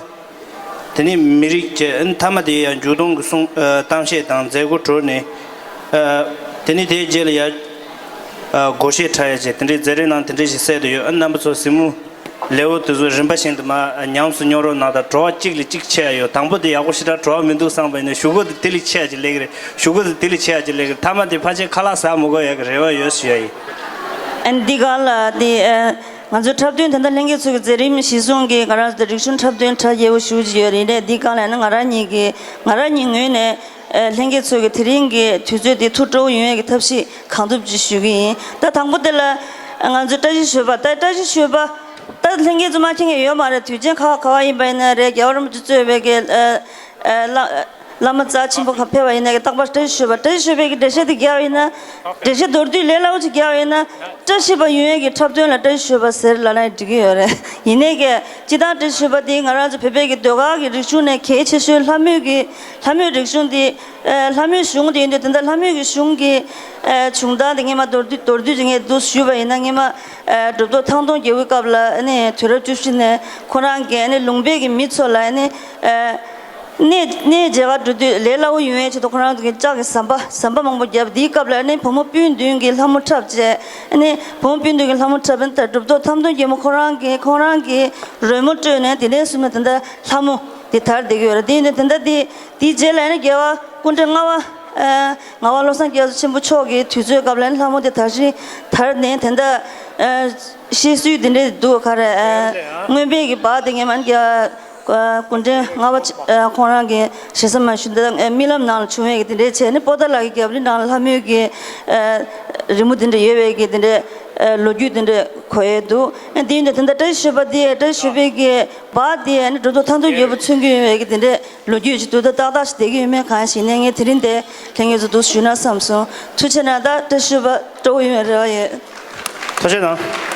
དེ་ནས་མི་རིགས་ཀྱི་ཨ་ནི་མཐའ་མ་དེ་ཡང་མཇུག་སྡོམ་གྱི་གསུང་ཨ་གཏམ་བཤད་དང་མཛད་སྒོ་གྲོལ་ནས། ཨ་དེ་ནས་དེའི་རྗེས་ལ་ཡང་ཨ་སྒོར་གཞས་འཁྲབ་ཡ་བྱས། དེ་འདྲའི་མཛད་རིམ་ནང་དེ་འདྲ་ཞིག་གསལ་དུ་ཡོད། ཨ་རྣམ་པ་ཚོ་གཟིགས་མོ་ལེའུ་དེ་ཚོ་རིམ་པ་བཞིན་དུ་མར་ཉམས་སུ་མྱོང་རོགས་གནང་དང་། བྲོ་བ་གཅིག་ལས་གཅིག་ཆེ་ཡ་ཡོད། དང་པོ་དེ་ཡག་པོ་ཞེ་དྲག་བྲོ་བ་མི་འདུག་བསམ་པ་ཡིན་ན་གཞུག་གུ་དེ་དེ་ལས་ཆེ་ཡ་ཅིག་སླེབས་ཀྱི་རེད། གཞུག་གུ་དེ་དེ་ལས་ཆེ་ཡ་ཅིག་སླེབས་ཀྱི་རེད། མཐའ་མ་དེ་ཕལ་ཆེར་ཁ་ལག་ཟ་མི་དགོས་ཡ་གི་རེ་བ་ཡོད་ཞུ་ཡ་ཡིན། ཨ་ནི་འདི་ག་ལ་དེ་ཨ། ང་ཚོའི་འཁྲབ་སྟོན་དེ་འདྲ་ལྷན་རྒྱས་ཚོ་གི་མཛད་རིམ་གཞིར་བཟུང་གིས་ང་རང་ཚོ་རིག་གཞུང་འཁྲབ་སྟོན་འཁྲབ་ཡས་པོ་ཞུ་གི་ཡོད་རེད། དེ་སྒང་ལ་ཡིན་ན་ང་རང་ཉིད་ཀྱིས་ང་རང་ཉིད་ངོས་ནས་ཨ་ལྷན་རྒྱས་ཚོ་གི་དེ་རིང་གི་དུས་ཚོད་འདི་ཐུགས་སྤྲོ་བོ་ཡོང་ཡས་ཀྱི་ཐབས་ཤེས་གང་ཐུབ་ཅིག་ཞུ་གི་ཡིན། ད་དང་པོ་དེ་ལ་ང་ཚོའི་བཀྲ་ཤིས་ཞོལ་པ། ད་བཀྲ་ཤིས་ཞོལ་པ་ད་ལྷན་རྒྱས་ཚོ་མ་མཁྱེན་མཁན་ཡོད་མ་རེད། དུས་ཆེན་ག་བ་ག་བ་ཡིན་པ་ཡིན་ན་རེད། རྒྱལ་བ་རིན་པོ་ཆེ་གཙོས་པའི་གི་ཨ་ཨ་བླ་བླ་མ་རྩ་ཆེན་པོ་ག་ཕེབས་པ་ཡིན་ན་གི་རྟག་པར་བཀྲ་ཤིས་ཞོལ་པ། བཀྲ་ཤིས་ཞོལ་པའི་གི་འགྲེལ་བཤད་དེ་རྒྱག་པ་ཡིན་ན། འགྲེལ་བཤད་མདོར་བསྡུས་ལས་སླ་བོ་ཅིག་རྒྱག་པ་ཡིན་ན། བཀྲ་ཤིས་པ་ཡོང་ཡས་ཀྱི་འཁྲབ་སྟོན་ལ་བཀྲ་ཤིས་ཞོལ་པ་ཟེར་ལབ་ན་འགྲིག་གི་ཡོད་རེད། ཡིན་ནའི་གི་སྤྱིར་བཏང་བཀྲ་ཤིས་ཞོལ་པ་དེ་ང་རང་ཚོ་བོད་པའི་གི་ཟློས་གར་གྱི་རིག་གཞུང་ནས་གལ་ཆེ་ཤོས་ལྷ་མོའི་གི་ལྷ་མོའི་རིག་གཞུང་དེ་ཨ་ལྷ་མོའི་གཞུང་དེ་ཡིན་དུས། དེ་འདྲ་ལྷ་མོའི་གི་གཞུང་གི་ཨ་བྱུང་སྟངས་དེ་སྔོན་མ་མདོར་བསྡུས་མདོར་བསྡུས་ཅིག་ངས་འདུག་ཞུས་པ་ཡིན་ན། སྔོན་མ་ཨ་གྲུབ་ཐོབ་ཐང་སྟོང་རྒྱལ་པོའི་སྐབས་ལ་ཨ་ནི་དུས་རབས་བཅུ་བཞི་ནས་ཁོ་རང་གིས་ཨ་ནི་ལུང་པའི་གི་མི་ཚོ་ལ་ཨ་ནི་ཨ་གནས་གནས་མཇལ་ཁ་འགྲོ་དུས་ལས་སླ་བོ་ཡོང་ཡས་ཆེད་དུ་ཁོ་རང་ཚོ་གི་ལྕགས་ཀྱི་ཟམ་པ་ཟམ་པ་མང་པོ་བརྒྱབ། དེའི་སྐབས་ལ་ཨ་ནི་བུ་མོ་སྤུན་བདུན་གྱི་ལྷ་མོ་འཁྲབ་བྱས། ཨ་ནི་བུ་མོ་སྤུན་བདུན་གྱི་ལྷ་མོ་འཁྲབ་པ་ཡིན་ད་གྲུབ་ཐོབ་ཐང་སྟོང་རྒྱལ་མོ་ཁོ་རང་གིས་ཁོང་རང་གི་རོལ་མོ་དཀྲོལ་ནས་དེ་ནས་བཟུང་ནས་དེ་འདྲ་ལྷ་མོ་དེ་དར་བསྡད་ཀྱི་ཡོད་རེད། དེ་ཡིན་དུས་དེ་འདྲ་དེ་དེའི་རྗེས་ལ་ཨ་ནི་རྒྱལ་བ་སྐུ་ཕྲེང་ལྔ་པ་ཨ་ངག་དབང་བློ་བཟང་རྒྱ་མཚོ་ཆེན་པོ་མཆོག་གི་དུས་ཚོད་སྐབས་ལ་ཨ་ནི་ལྷ་མོ་དེ་དར་ཞིང་དར་ནས་དེ་འདྲ་ཨ་བཤད་སྲོལ་དེ་འདྲ་འདུག་ག་རེ། ཨ་སྔོན་པའི་གི་བར་དེ་སྔོན་མ་ཨ་ནི་རྒྱལ་བ་སྐུ་ཕྲེང་ལྔ་པ་ཨ་ཁོང་རང་གི་ཞེ་ས་མ་ཞུ་འདི་ཨ་རྨི་ལམ་ནང་ལ་བྱུང་བའི་གི་དེ་འདྲའི་བྱས་ནས་པོ་ཏཱ་ལ་གི་རྒྱབ་རི་ནང་ལ་ལྷ་མོའི་གི་ཨ་རི་མོ་དེ་འདྲ་ཡོད་པའི་གི་དེ་འདྲའི་ཨ་ལོ་རྒྱུས་དེ་འདྲ་གོ་ཡས་འདུག་ཨ་དེ་ཡིན་དུས་དེ་འདྲ་བཀྲ་ཤིས་ཞོལ་པ་དེ་བཀྲ་ཤིས་ཞོལ་པའི་གི་བར་དེ་ཨ་ནི་གྲུབ་ཐོབ་ཐང་སྟོང་རྒྱལ་པོ་མཚོན་གྱི་ཡོད་པའི་གི་དེ་འདྲའི་ལོ་རྒྱུས་ཅིག་འདུག་ད་ཏག་ཏག་ཞིག་བསྡད་ཀྱི་ཡོད་མེད་གང་ཞིག་ནས་ངས་དེ་རིང་དེ་ལྷན་རྒྱས་ཚོ་འདུག་ཞུས་ན་བསམ་སོང་། ཐུགས་རྗེ་གནང་། ད་བཀྲ་ཤིས་པ་སྤྲོ་བོ་ཡོང་བའི་རེ་བ་ཡོད། ཐུགས་རྗེ་གནང་།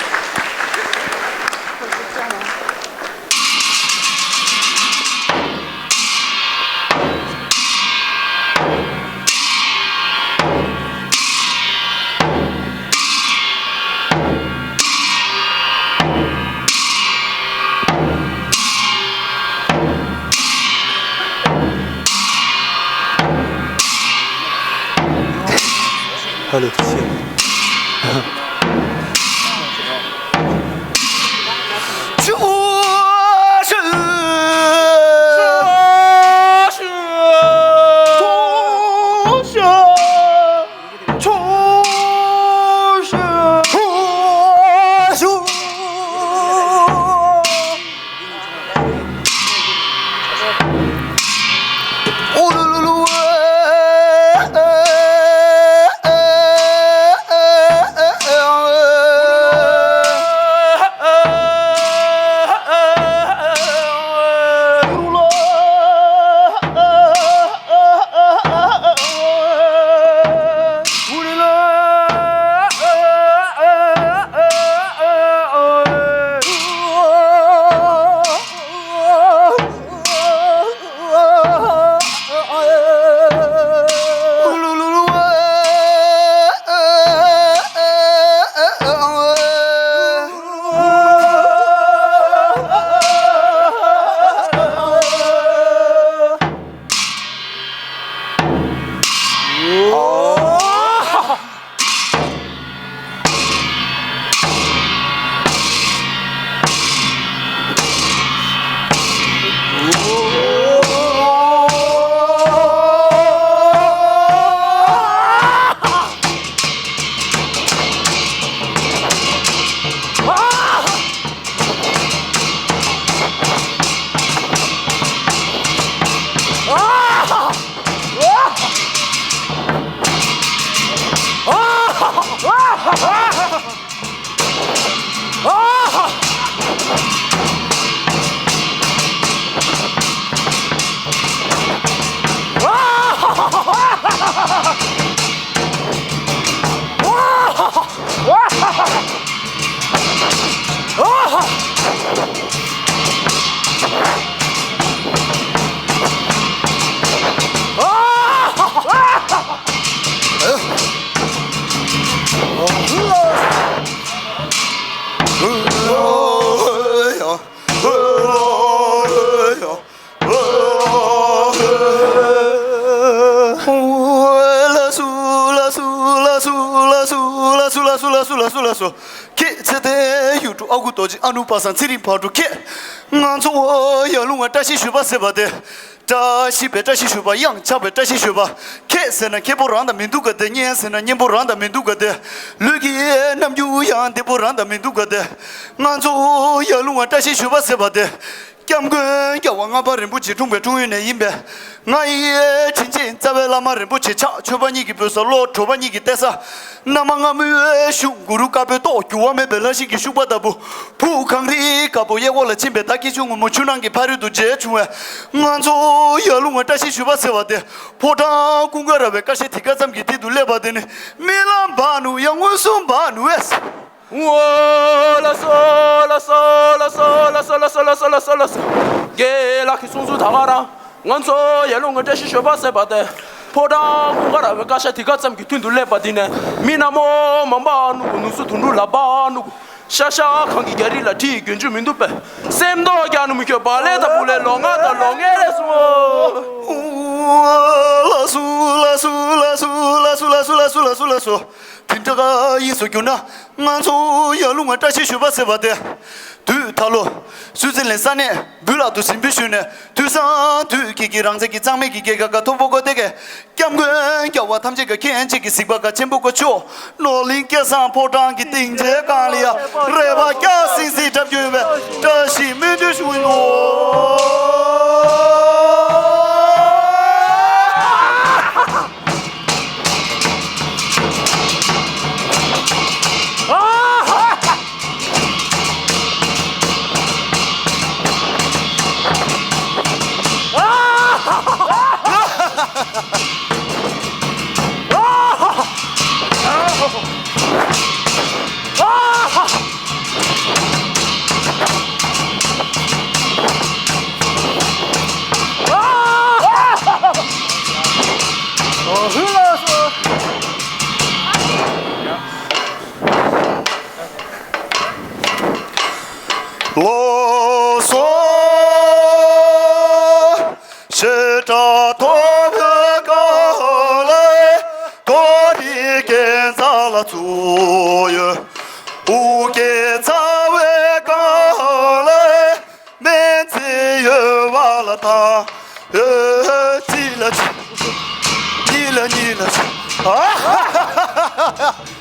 ཧ་ལོ། ཐུགས་རྗེ་ཆེ། སོ། ཁྱེད་ཚེ་ཏན་ཡུལ་གྲུ་ཨ་ཁུ་རྡོ་རྗེ་ཨ་ནུ་པ་སངས་ཚེ་རིང་ཕག་གྲུ་ཁྱེད། ང་ཚོ་ཡར་ཀླུང་བ་བཀྲ་ཤིས་ཞོལ་པ་ཟེར་བ་དེ། བཀྲ་ཤིས་པའི་བཀྲ་ཤིས་ཞོལ་པ། གཡང་ཆགས་པའི་བཀྲ་ཤིས་ཞོལ་པ། ཁྱེད་ཟེར་ན་ཁྱེད་པོ་རང་དང་མི་འདུག་ག་དེ། གཉེན་ཟེར་ན་གཉེན་པོ་རང་དང་མི་འདུག་ག་དེ། ལུས་ཀྱི་རྣམ་འགྱུར་ཡང་བདེ་པོ་རང་དང་མི་འདུག་ག་དེ། ང་ཚོ་ཡར་ཀླུང་བ་བཀྲ་ཤིས་ཞོལ་པ་ཟེར་བ་དེ། སྐྱབས་མགོན་རྒྱལ་བ་ལྔ་པ་རིན་པོ་ཆེ་འཁྲུངས་པའི་འཁྲུངས་ཡུལ་ནས་ཡིན་པས། ང་ཡི་དྲིན་ཅན་རྩ་བའི་བླ་མ་རིན་པོ་ཆེ་ཕྱག་མཆོད་པ་ཉིད་ཀྱི་སྤོས་ས། བློ་གྲོས་པ་ཉིད་ཀྱི་གཏད་ས། ན་མ་ང་མོའི་གཞུང་གུ་རུ་དཀར་པོའི་ཏོག་འགྱུར་བ་མེད་པའི་ལྷ་ཞིག་གི་ཤུག་པ་ལྟ་བུ། བུ་གངས་རིའི་དཀར་པོ་གཡས་སྐོར་ལ་ཕྱིན་པའི་ད་སྐྱིད་ཆུ་སྔོན་མོ་ཆུ་ནང་གི་ཕ་རོལ་ཏུ་མཇལ་བྱུང་བས། ང་ཚོ་ཡར་ཀླུང་བ་བཀྲ་ཤིས་ཞོལ་པ་ཟེར་བ་དེ། ཕོ་བྲང་ཀུན་དགའ་ར་བའི་ཀ་ཤ་དེ་ག་ཙམ་གྱི་མཐིལ་དུ་སླེབས་པ་དེ་ནི། རྨི་ལམ་བ་ནུ་ཡང་མངོན་སུམ་བ་ནུ་བས། ཨོ་ལ་སོ་ལ་སོ་ལ་སོ་ལ་སོ་ལ་སོ་ལ་སོ། རྒན་ལགས་ཀྱིས་གསུངས་ཚུལ་ད་ག་རང་། ང་ཚོ་ཡར་ཀླུང་བ་བཀྲ་ཤིས་ཞོལ་པ་ཟེར་བ་དེ། ཕོ་བྲང་ཀུན་དགའ་ར་བའི་ཀ་ཤ་དེ་ག་ཙམ་གྱི་མཐིལ་དུ་སླེབས་པ་དེ་ནས། མི་ན་མོ་མང་པོ་ནུ་གུ་ནུ་སུ་དུ་འགྲུ་ལ་བ་ནུ་གུ། ཤ་ཤ་གང་གི་རྒྱ་རི་ལ་ཁྲིད་རྒྱུན་ཆུ་མི་འདུག་པས། སེམས་རྟོགས་རྒྱ་ནུ་མི་ཁྱོད་བ་ལེ་ད་བུ་ལེ་ལོ་ང་དང་ལོ་ངེ་རེ་སོ། ལ་སུ་ལ་སུ་ལ་སུ། དེ་འདྲ་ག་ཡིན་སོ་གྱུར་ན། ང་ཚོ་ཡར་ཀླུང་བ་བཀྲ་ཤིས་ཞོལ་པ་ཟེར་བ་དེ། དུས་ད་ལོ། སུའུ་ཙི་ལན་ས་གནས་བུ་ལག་ཏུ་གཟིམ་དཔོན་ཞུས་ནས། དུས་སང་དུས་ཀྱི་གི་རང་བཙན་གྱི་གཙང་མའི་གི་རྒྱལ་ཁ་ག་ཐོབ་པོ་གོ་དེ་གས། སྐྱབས་མགོན་རྒྱལ་བ་ཐམས་ཅད་ཀྱི་མཁྱེན་བརྩེ་གི་གཟིགས་པ་ག་ཆེན་པོ་གོ་ཆོ། ནོར་གླིང་སྐལ་བཟང་ཕོ་བྲང་གི་སྟེང་མཇལ་གང་ལ་ཡ། རེ་བ་སྐྱ་སིང་སིང་བྲབ་རྒྱུ་ཡོད་པའི་བཀྲ་ཤིས་སྨོན་འདུན་ཞུ་ཡིན་ནོ། ལོ་སོ། ཞེ་དྲག་ཐོབ་པའི་སྐབས་ལ། དོ་རི་རྒྱལ་མཚན་ལ་ཚུགས་ཡོད། དབུ་རྒྱལ་ཚ་བའི་སྐབས་ལ། མེ་ཚེ་ཡོལ་བ་ལ་ཐང་། ཡོད་ཅི་ལ་ཅི། ཉི་ལ་ཉི་ལ་ཅི། ཨ་ཧ་ཧ་ཧ་ཧ།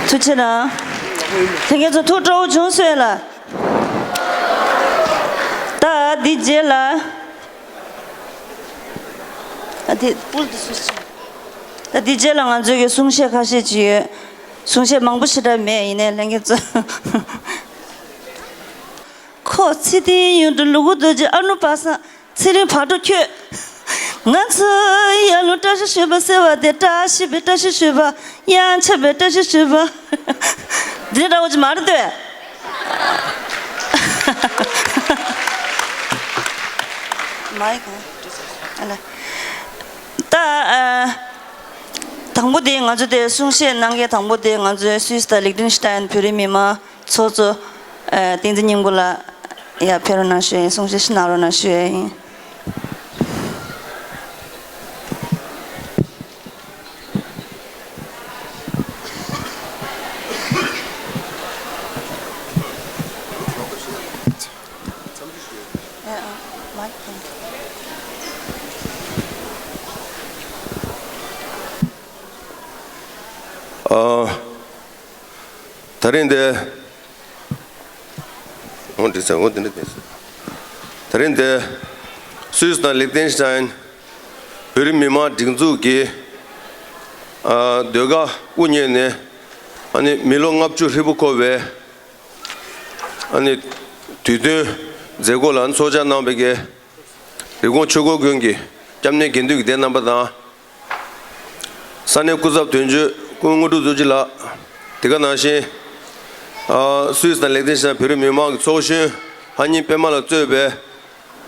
ཐུགས་རྗེ་གནང་། ལྷན་རྒྱས་ཚོ་ཐུགས་སྤྲོ་བོ་བྱུང་སོང་ལ། ད་འདི་རྗེས་ལ། ཨ་དེ་པུལ་དུ་སུ་སུ། ད་འདི་རྗེས་ལ་ང་ཚོའི་གི་གསུང་བཤད་ཁ་ཤས་ཅིག་ཡོད། གསུང་བཤད་མང་པོ་ཞེ་དྲག་མེད། ཡིན་ནའི་ལྷན་རྒྱས་ཚོ། ཁོ་ཚེ་བརྟན་ཡུལ་གྲུ་ལུ་གུ་རྡོ་རྗེ་ཨ་ནུ་པ་སངས་ཚེ་རིང་ཕག་གྲུ་ཁྱོད། ང་ཚོ་ཡར་ཀླུང་བཀྲ་ཤིས་ཞོལ་པ་ཟེར་བ་དེ། བཀྲ་ཤིས་པའི་བཀྲ་ཤིས་ཞོལ་པ། གཡང་ཆགས་པའི་བཀྲ་ཤིས་ཞོལ་པ། འདི་འདྲ་བོ་ཅིག་མ་རེད་དེ། མའི་གང་། ཨ་ལ། ད་ཨ། དང་པོ་དེ་ང་ཚོ་དེ་གསུང་བཤད་གནང་མཁན་དང་པོ་དེ་ང་ཚོའི་སུད་སི་དང་ལིག་ཏེན་ཤི་ཏན་བོད་རིགས་མི་མང་ཚོགས་གཙོ། ཨ། བསྟན་འཛིན་སྙིང་པོ་ལགས་ཡར་ཕེབས་རོགས་གནང་ཞུ་ཡ་ཡིན། གསུང་བཤད་ཞིག་གནང་རོགས་གནང་ཞུ་ཡ་ཡིན། ཨ། ད་རིང་འདི། འོ་འདི་ཚེ་འོ་འདི་འདྲ་འདི། ད་རིང་འདི། སུད་སི་དང་ལིག་ཏེན་ཤི་ཏན་བོད་རིགས་མི་མང་སྒྲིག་འཛུགས་ཀྱི་ ཨ་ཟློས་གར་དབུ་བརྙེས་ནས་ཨ་ནི་མི་ལོ་ལྔ་བཅུ་ཧྲིལ་པོ་འཁོར་བའི་ཨ་ནི་དུས་སྟོན་མཛད་སྒོ་ལ་ཚོགས་བཅར་གནང་བའི་གི་རི་ཀོན་ཆོས་འཁོར་དགོན་གྱི་སྐྱབས་གནས་དགེ་འདུན་གྱི་སྡེ་རྣམ་པ་དང་། ས་གནས་སྐུ་ཚབ་དོན་གཅོད་སྐུ་ངོ་དངོས་གྲུབ་རྡོ་རྗེ་ལགས། དེ་ག་ནང་བཞིན་ཨ་སུད་སི་དང་ལིག་ཏེན་ཤི་ཊེན་བོད་རིགས་མི་མང་གི་ཚོགས་གཞོན་ལྷ་ཉིན་པད་མ་ལགས་གཙོས་པའི་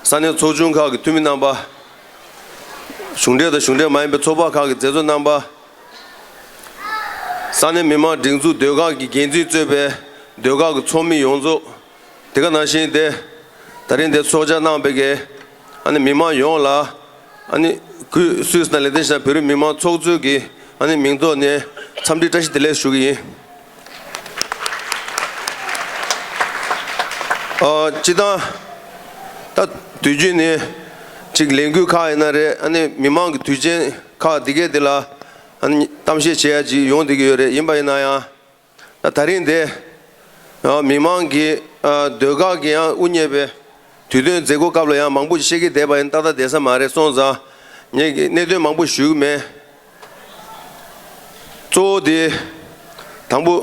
ས་གནས་ཚོགས་ཆུང་ཁག་གི་འཐུས་མི་རྣམ་པ། གཞུང་འབྲེལ་དང་གཞུང་འབྲེལ་མ་ཡིན་པའི་ཚོགས་པ་ཁག་གི་མཛད་གཙོ་རྣམ་པ། ས་གནས་མི་མང་སྒྲིག་འཛུགས་ཟློས་གར་གྱི་འགན་འཛིན་གཙོས་པའི་ཟློས་གར་གྱི་ཚོགས་མི་ཡོངས་རྫོགས། དེ་ག་ནང་བཞིན་ཏེ་ད་རིང་འདིར་ཚོགས་བཅར་གནང་བའི་གི་ཨ་ནི་མི་མང་ཡོངས་ལ་ཨ་ནི་གུས་སུད་སི་དང་ལིག་ཏེན་ཤི་ཊེན་བོད་རིགས་མི་མང་ཚོགས་གཙོའི་གི་ཨ་ནི་མིང་ཐོག་ནས་འཚམས་འདྲི་བཀྲ་ཤིས་བདེ་ལེགས་ཞུ་གི་ཡིན། ཨ་སྤྱིར་བཏང་ད་དུས་རྒྱུན་ནས་ཅིག་ལས་འགུལ་ཁག་ཡིན་ན་རེད། ཨ་ནི་མི་མང་གི་དུས་ཆེན་ཁག་འདི་གས་འདི་ལ་ཨ་ནི་གཏམ་བཤད་བྱེད་ཡ་ཅིག་ཡོང་བསྡད་ཀྱི་ཡོད་རེད། ཡིན་པ་ཡིན་ན་ཡང་ད་ད་རིང་འདི་ཨ་མི་མང་གི་ཨ་ཟློས་གར་གྱི་ཡང་དབུ་བརྙེས་པའི་དུས་སྟོན་མཛད་སྒོ་སྐབས་ལ་ཡང་མང་པོ་ཞིག་བཤད་ཀྱི་བསྡད་པ་ཡིན། ཏག་ཏག་བསྡད་ས་མ་རེད། སོང་ཙང་ངས་ཀྱི་གནད་དོན་མང་པོ་ཞུ་གི་མེད། གཙོ་བོ་དེ་དང་པོ་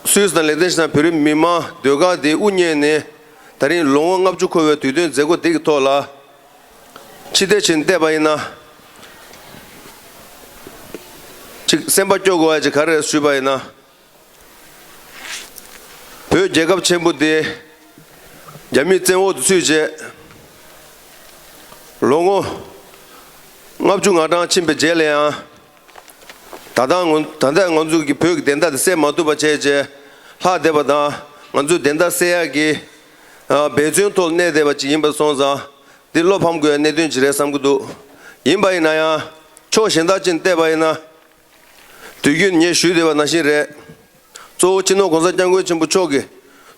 སུད་སི་དང་ལིག་ཏེན་ཤི་ཊེན་བོད་རིགས་མི་མང་ཟློས་གར་དེ་དབུ་བརྙེས་ནས་ད་རིང་ལོ་ངོ་ལྔ་བཅུ་འཁོར་བའི་དུས་སྟོན་མཛད་སྒོ་དེ་གི་ཐོག་ལ་ཕྱི་བལྟས་ཕྱིན་བལྟས་པ་ཡིན་ན། ཅིག་སེམས་པ་སྐྱོ་དགོས་པ་ཅིག་ག་རེ་རེད་ཞུས་པ་ཡིན་ན། བོད་རྒྱལ་ཁབ་ཆེན་པོ་དེ་རྒྱ་མིའི་བཙན་འོག་ཏུ་ཚུད་རྗེས་ལོ་ངོ་ལྔ་བཅུ་ང་གྲངས་ཕྱིན་པའི་རྗེས་ལ་ཡང་། ད་ལྟ་ང་ད་ལྟ་ང་ཚོ་གི་བོད་ཀྱི་བདེན་མཐའ་དེ་གསལ་མ་ཐུབ་པ་བྱས་རྗེས་ལྷག་བསྡད་པ་དང་། ང་ཚོའི་བདེན་མཐའ་གསལ་ཡག་གི་ཨ་འབད་བརྩོན་ཐོག་གནས་བསྡད་པ་ཅིག་ཡིན་པ་སོང་ཙང་། འདི་བློ་ཕམ་དགོས་པའི་གནད་དོན་ཅིག་རེད་བསམ་གྱི་འདུག། ཡིན་པ་ཡིན་ན་ཡང་ཕྱོགས་གཞན་དག་ཅིག་བལྟས་པ་ཡིན་ན། དུས་རྒྱུན་ངས་ཞུས་བསྡད་པ་ནང་བཞིན་རེད། གཙོ་བོ་སྤྱི་ནོར་༸གོང་ས་༸སྐྱབས་མགོན་ཆེན་པོ་མཆོག་གི་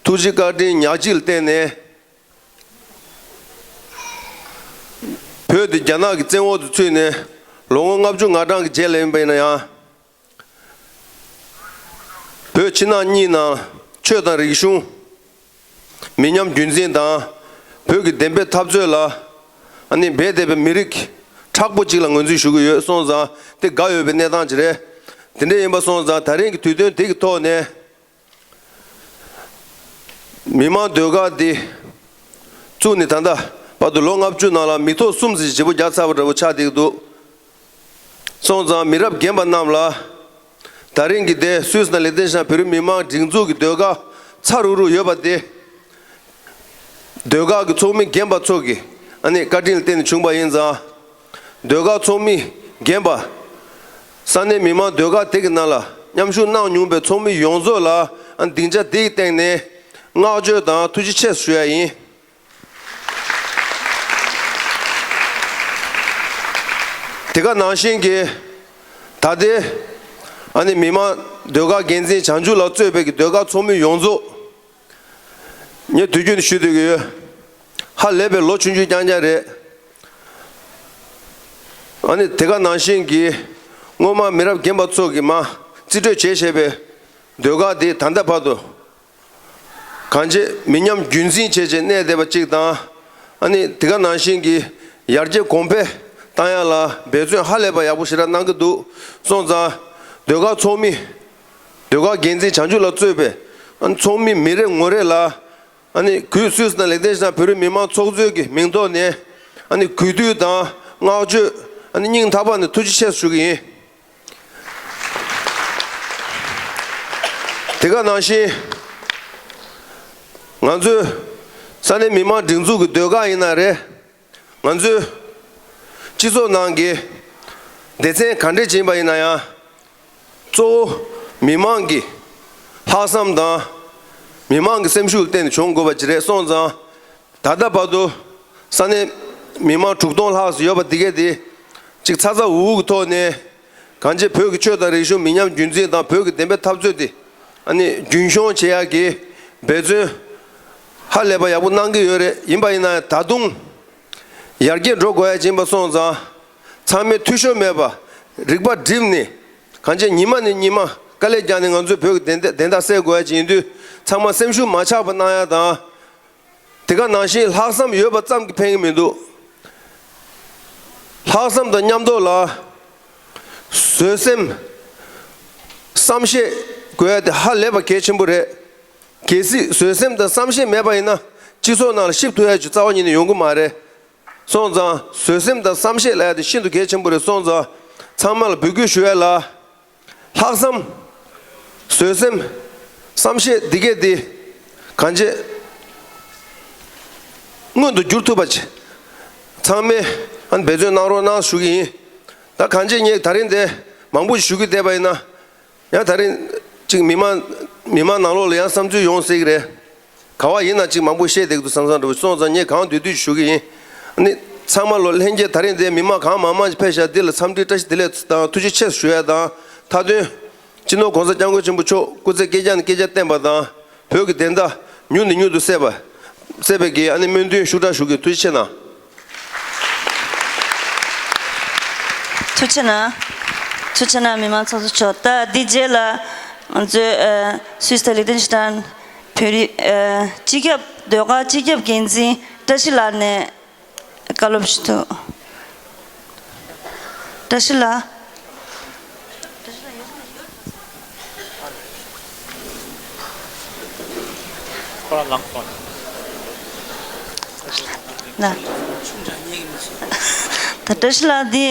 ཐུགས་རྗེ་བཀའ་དྲིན་ཉག་གཅིག་ལ་བརྟེན་ནས། བོད་དེ་རྒྱ་ནག་གི་བཙན་འོག་ཏུ་ཚུད་ནས་ལོ་ངོ་ལྔ་བཅུ་ང་གྲངས་ཀྱི་རྗེས་ལ་ཡིན་པ་ཡིན་ན་ཡང་། བོད་ཕྱི་ནང་གཉིས་ནང་ཆོས་དང་རིག་གཞུང་མི་ཉམས་རྒྱུན་འཛིན་དང་། བོད་ཀྱི་བདེན་པའི་འཐབ་རྩོད་ལ་ཨ་ནི་འབད་བསྡད་པའི་མི་རིགས་མཁྲེགས་པོ་གཅིག་ལ་ངོས་འཛིན་ཞུ་གི་ཡོད། སོང་ཙང་དེ་དགའ་འོས་པའི་གནས་སྟངས་ཅིག་རེད། དེ་འདྲ་ཡིན་པ་སོང་ཙང་ད་རིང་གི་དུས་སྟོན་དེ་གི་ཐོག་ནས། མི་མང་ཟློས་གར་འདི་བཙུགས་ནས་ད་ལྟ་བར་དུ་ལོ་ལྔ་བཅུ་ནང་ལ་མི་ཐོག་གསུམ་ཙམ་བརྗེ་པོ་རྒྱག་ཚར་བ་འདྲ་པོ་ཆགས་བསྡད་ཀྱི་འདུག། སོང་ཙང་མི་རབས་རྒན་པ་རྣམས་ལ་ད་རིང་གི་འདི་སུད་སི་དང་ལིག་ཏེན་ཤི་ཊེན་བོད་རིགས་མི་མང་སྒྲིག་འཛུགས་ཀྱི་ཟློས་གར་ཚ་རུག་རུག་ཡོད་པ་དེ། ཟློས་གར་གྱི་ཚོགས་མི་རྒན་པ་ཚོ་གི་ཨ་ནི་བཀའ་དྲིན་ལ་བརྟེན་ནས་བྱུང་བ་ཡིན་ཙང་། ཟློས་གར་ཚོགས་མི་རྒན་པ། ས་གནས་མི་མང་ཟློས་གར་སྡེ་གི་ནང་ལ་མཉམ་ཞུགས་གནང་མྱོང་པའི་ཚོགས་མི་ཡོངས་རྫོགས་ལ་ཨ་ནི་སྡིངས་ཆ་འདི་ཡི་སྟེང་ནས་བསྔགས་བརྗོད་དང་ཐུགས་རྗེ་ཆེ་ཞུ་ཡ་ཡིན། དེ་ག་ནང་བཞིན་གྱི་ད་ལྟའི་ཨ་ནི་མི་མང་ཟློས་གར་འགན་འཛིན་བྱང་ཆུབ་ལགས་གཙོས་པའི་གི་ཟློས་གར་ཚོགས་མི་ཡོངས་རྫོགས། ངས་དུས་རྒྱུན་ཞུ་སྡོད་ཀྱི་ཡོད། ཧ་ལས་པའི་ལོ་ཆུང་ཆུང་རྐྱང་རྐྱང་རེད། ཨ་ནི་དེ་ག་ནང་བཞིན་གྱི་སྔོན་མ་མི་རབས་རྒན་པ་ཚོ་གིས་མར་རྩིས་སྤྲོད་བྱས་བྱས་པའི་ཟློས་གར་དེ་ད་ལྟ་བར་དུ་གང་ཅི་མི་ཉམས་རྒྱུན་འཛིན་བྱས་བྱས་གནས་བསྡད་པ་གཅིག་དང་། ཨ་ནི་དེ་ག་ནང་བཞིན་གྱི་ཡར་རྒྱས་གོང་འཕེལ་བཏང་ཡ་ལ་འབད་བརྩོན་ཧ་ལས་པ་ཡག་པོ་ཞེ་དྲག་གནང་གི་འདུག། སོང་ཙང་ཟློས་གར་ཚོགས་མི། ཟློས་གར་འགན་འཛིན་བྱང་ཆུབ་ལགས་གཙོས་པའི་ཨ་ཚོགས་མི་མི་རེ་ངོ་རེ་ལ་ཨ་ནི་གུས་སུད་སི་དང་ལིག་ཏེན་ཤི་ཊེན་བོད་རིགས་མི་མང་ཚོགས་གཙོའི་གི་མིང་ཐོག་ནས་ཨ་ནི་གུས་འདུད་དང་བསྔགས་བརྗོད་ཨ་ནི་སྙིང་ཐག་པ་ནས་ཐུགས་རྗེ་ཆེ་ཞུ་གི་ཡིན། དེ་ག་ནང་བཞིན་ང་ཚོའི་ས་གནས་མི་མང་སྒྲིག་འཛུགས་ཀྱི་ཟློས་གར་ཡིན་ན་རེད། ང་ཚོའི་སྤྱི་ཚོགས་ནང་གི་སྡེ་ཚན་ག་འདྲས་ཡིན་པ་ཡིན་ན་ཡང་། གཙོ་བོ་མི་མང་གི་ལྷག་བསམ་དང་། མི་མང་གི་སེམས་ཤུགས་བརྟེན་ནས་བྱུང་དགོས་པ་ཅིག་རེད། སོང་ཙང་ད་ལྟ་བར་དུ་ས་གནས་མི་མང་དྲུག་སྟོང་ལྷག་ཙམ་ཡོད་པ་འདི་གས་དེ་གཅིག་ཚ་ཚ་འུར་འུར་གྱི་ཐོག་ནས་གང་ཅི་བོད་ཀྱི་ཆོས་དང་རིག་གཞུང་མི་ཉམས་རྒྱུན་འཛིན་དང་བོད་ཀྱི་བདེན་པའི་འཐབ་རྩོད་དེ་ཨ་ནི་རྒྱུན་སྐྱོང་བྱེད་ཡག་གི་འབད་བརྩོན་ཧ་ལས་པ་ཡག་པོ་གནང་གི་ཡོད་རེད། ཡིན་པ་ཡིན་ན་ད་དུང་ཡར་རྒྱས་འགྲོ་དགོས་ཡ་ཡིན་པ་སོང་ཙང་། ཚང་མས་འཐུས་ཤོར་མེད་པ་རིག་པ་བསྒྲིམས་ནས་གང་ཅི་ཉི་མ་ནས་ཉི་མ་དཀའ་ལས་བརྒྱབ་ནས་ང་ཚོའི་བོད་ཀྱི་བདེན་བདེན་མཐའ་གསལ་དགོས་ཡ་ཡིན་དུས། ཚང་མ་སེམས་ཤུགས་མ་ཆག་པ་གནང་ཡ་དང་། དེ་ག་ནང་བཞིན་ལྷག་བསམ་ཡོད་པ་ཙམ་གྱིས་ཕན་གྱི་མི་འདུག། ལྷག་བསམ་དང་མཉམ་དུ་ལ་བཟོད་སེམས་ བསམ་ཤེས་དགོས་ཡ་དེ་ཧ་ལས་པ་གལ་ཆེན་པོ་རེད། གལ་སྲིད་བཟོད་སེམས་དང་བསམ་ཤེས་མེད་པ་ཡིན་ན་སྤྱི་ཚོགས་ནང་ལ་གཤིབ་ཐུབ་ཡ་ཅིག་རྩ་བ་ཉིད་ནས་ཡོང་གི་མ་རེད། སོང་ཙང་བཟོད་སེམས་དང་བསམ་ཤེས་ལབ་ཡ་དེ་ཤིན་ཏུ་གལ་ཆེན་པོ་རེད། སོང་ཙང་ཚང་མ་ལ་འབོད་སྐུལ་ཞུ་ཡ་ལ། ལྷག་བསམ། བཟོད་སེམས། བསམ་ཤེས་འདི་གས་འདི། གང་བྱེད། མངོན་དུ་འགྱུར་ཐུབ་པ་བྱེད། ཚང་མས་ཨ་ནི་འབད་བརྩོན་གནང་རོགས་གནང་ཞུ་གི་ཡིན། ད་གང་བྱེད་ངས་ད་རིང་འདི་མང་པོ་ཞིག་ཞུ་གི་བསྡད་པ་ཡིན་ན། ཡང་ད་རིང་ཅིག་མི་མང་མི་མང་ནང་ལོགས་ལ་ཡང་བསམ་ཚུལ་ཡོང་སྲིད་ཀྱི་རེད། ག་བ་ཡིན་ན་ཅིག་མང་པོ་བཤད་བསྡད་ཀྱི་འདུག་བསམ་བསམ་འདྲ་བོ་སོང་ཙང་ངས་གང་འདོད་འདོད་ཞུ་གི་ཡིན། ཨ་ནི་ཚང་མ་ལོ་ལྷན་རྒྱས་ད་རིང་འདིར་མི་མང་གང་མང་མང་ཞིག་ཕེབས་ཤག་འདི་ལ་འཚམས་འདྲི་བཀྲ་ཤིས་བདེ་ལེགས་དང་ཐུགས་རྗེ་ཆེ་ཞུ་ཡ་དང་མཐའ་དོན། སྤྱི་ནོར་༸གོང་ས་༸སྐྱབས་མགོན་ཆེན་པོ་མཆོག་སྐུ་ཚེ་བསྐལ་བརྒྱ་ནས་བསྐལ་བརྒྱ་བརྟན་པ་དང་། བོད་ཀྱི་བདེན་མཐའ་མྱུར་ནས་མྱུར་དུ་གསལ་བ། གསལ་བའི་གི་ཨ་ནི་སྨོན་འདུན་ཤུགས་དྲག་ཞུ་གི། ཐུགས་རྗེ་ཆེ་གནང་། ཐུགས་རྗེ་གནང་། ཐུགས་རྗེ་གནང་མི་མང་ཚོགས་གཙོ་མཆོག་ད་འདི་རྗེས་ལ་ང་ཚོའི་ཨ་སུད་སི་དང་ལིག་ཏེན་ཤི་ཏན་བོད་རིགས་ཨ་སྤྱི་ཁྱབ་ཟློས་གར་སྤྱི་ཁྱབ་འགན་འཛིན་བཀྲ་ཤིས་ལགས་ནས་བཀའ་སློབ་ཞུ་ཐུབ། བཀྲ་ཤིས་ལགས། ཁོ་རང་ལངས་སོང་། ན། ད་བཀྲ་ཤིས་ལགས་འདི་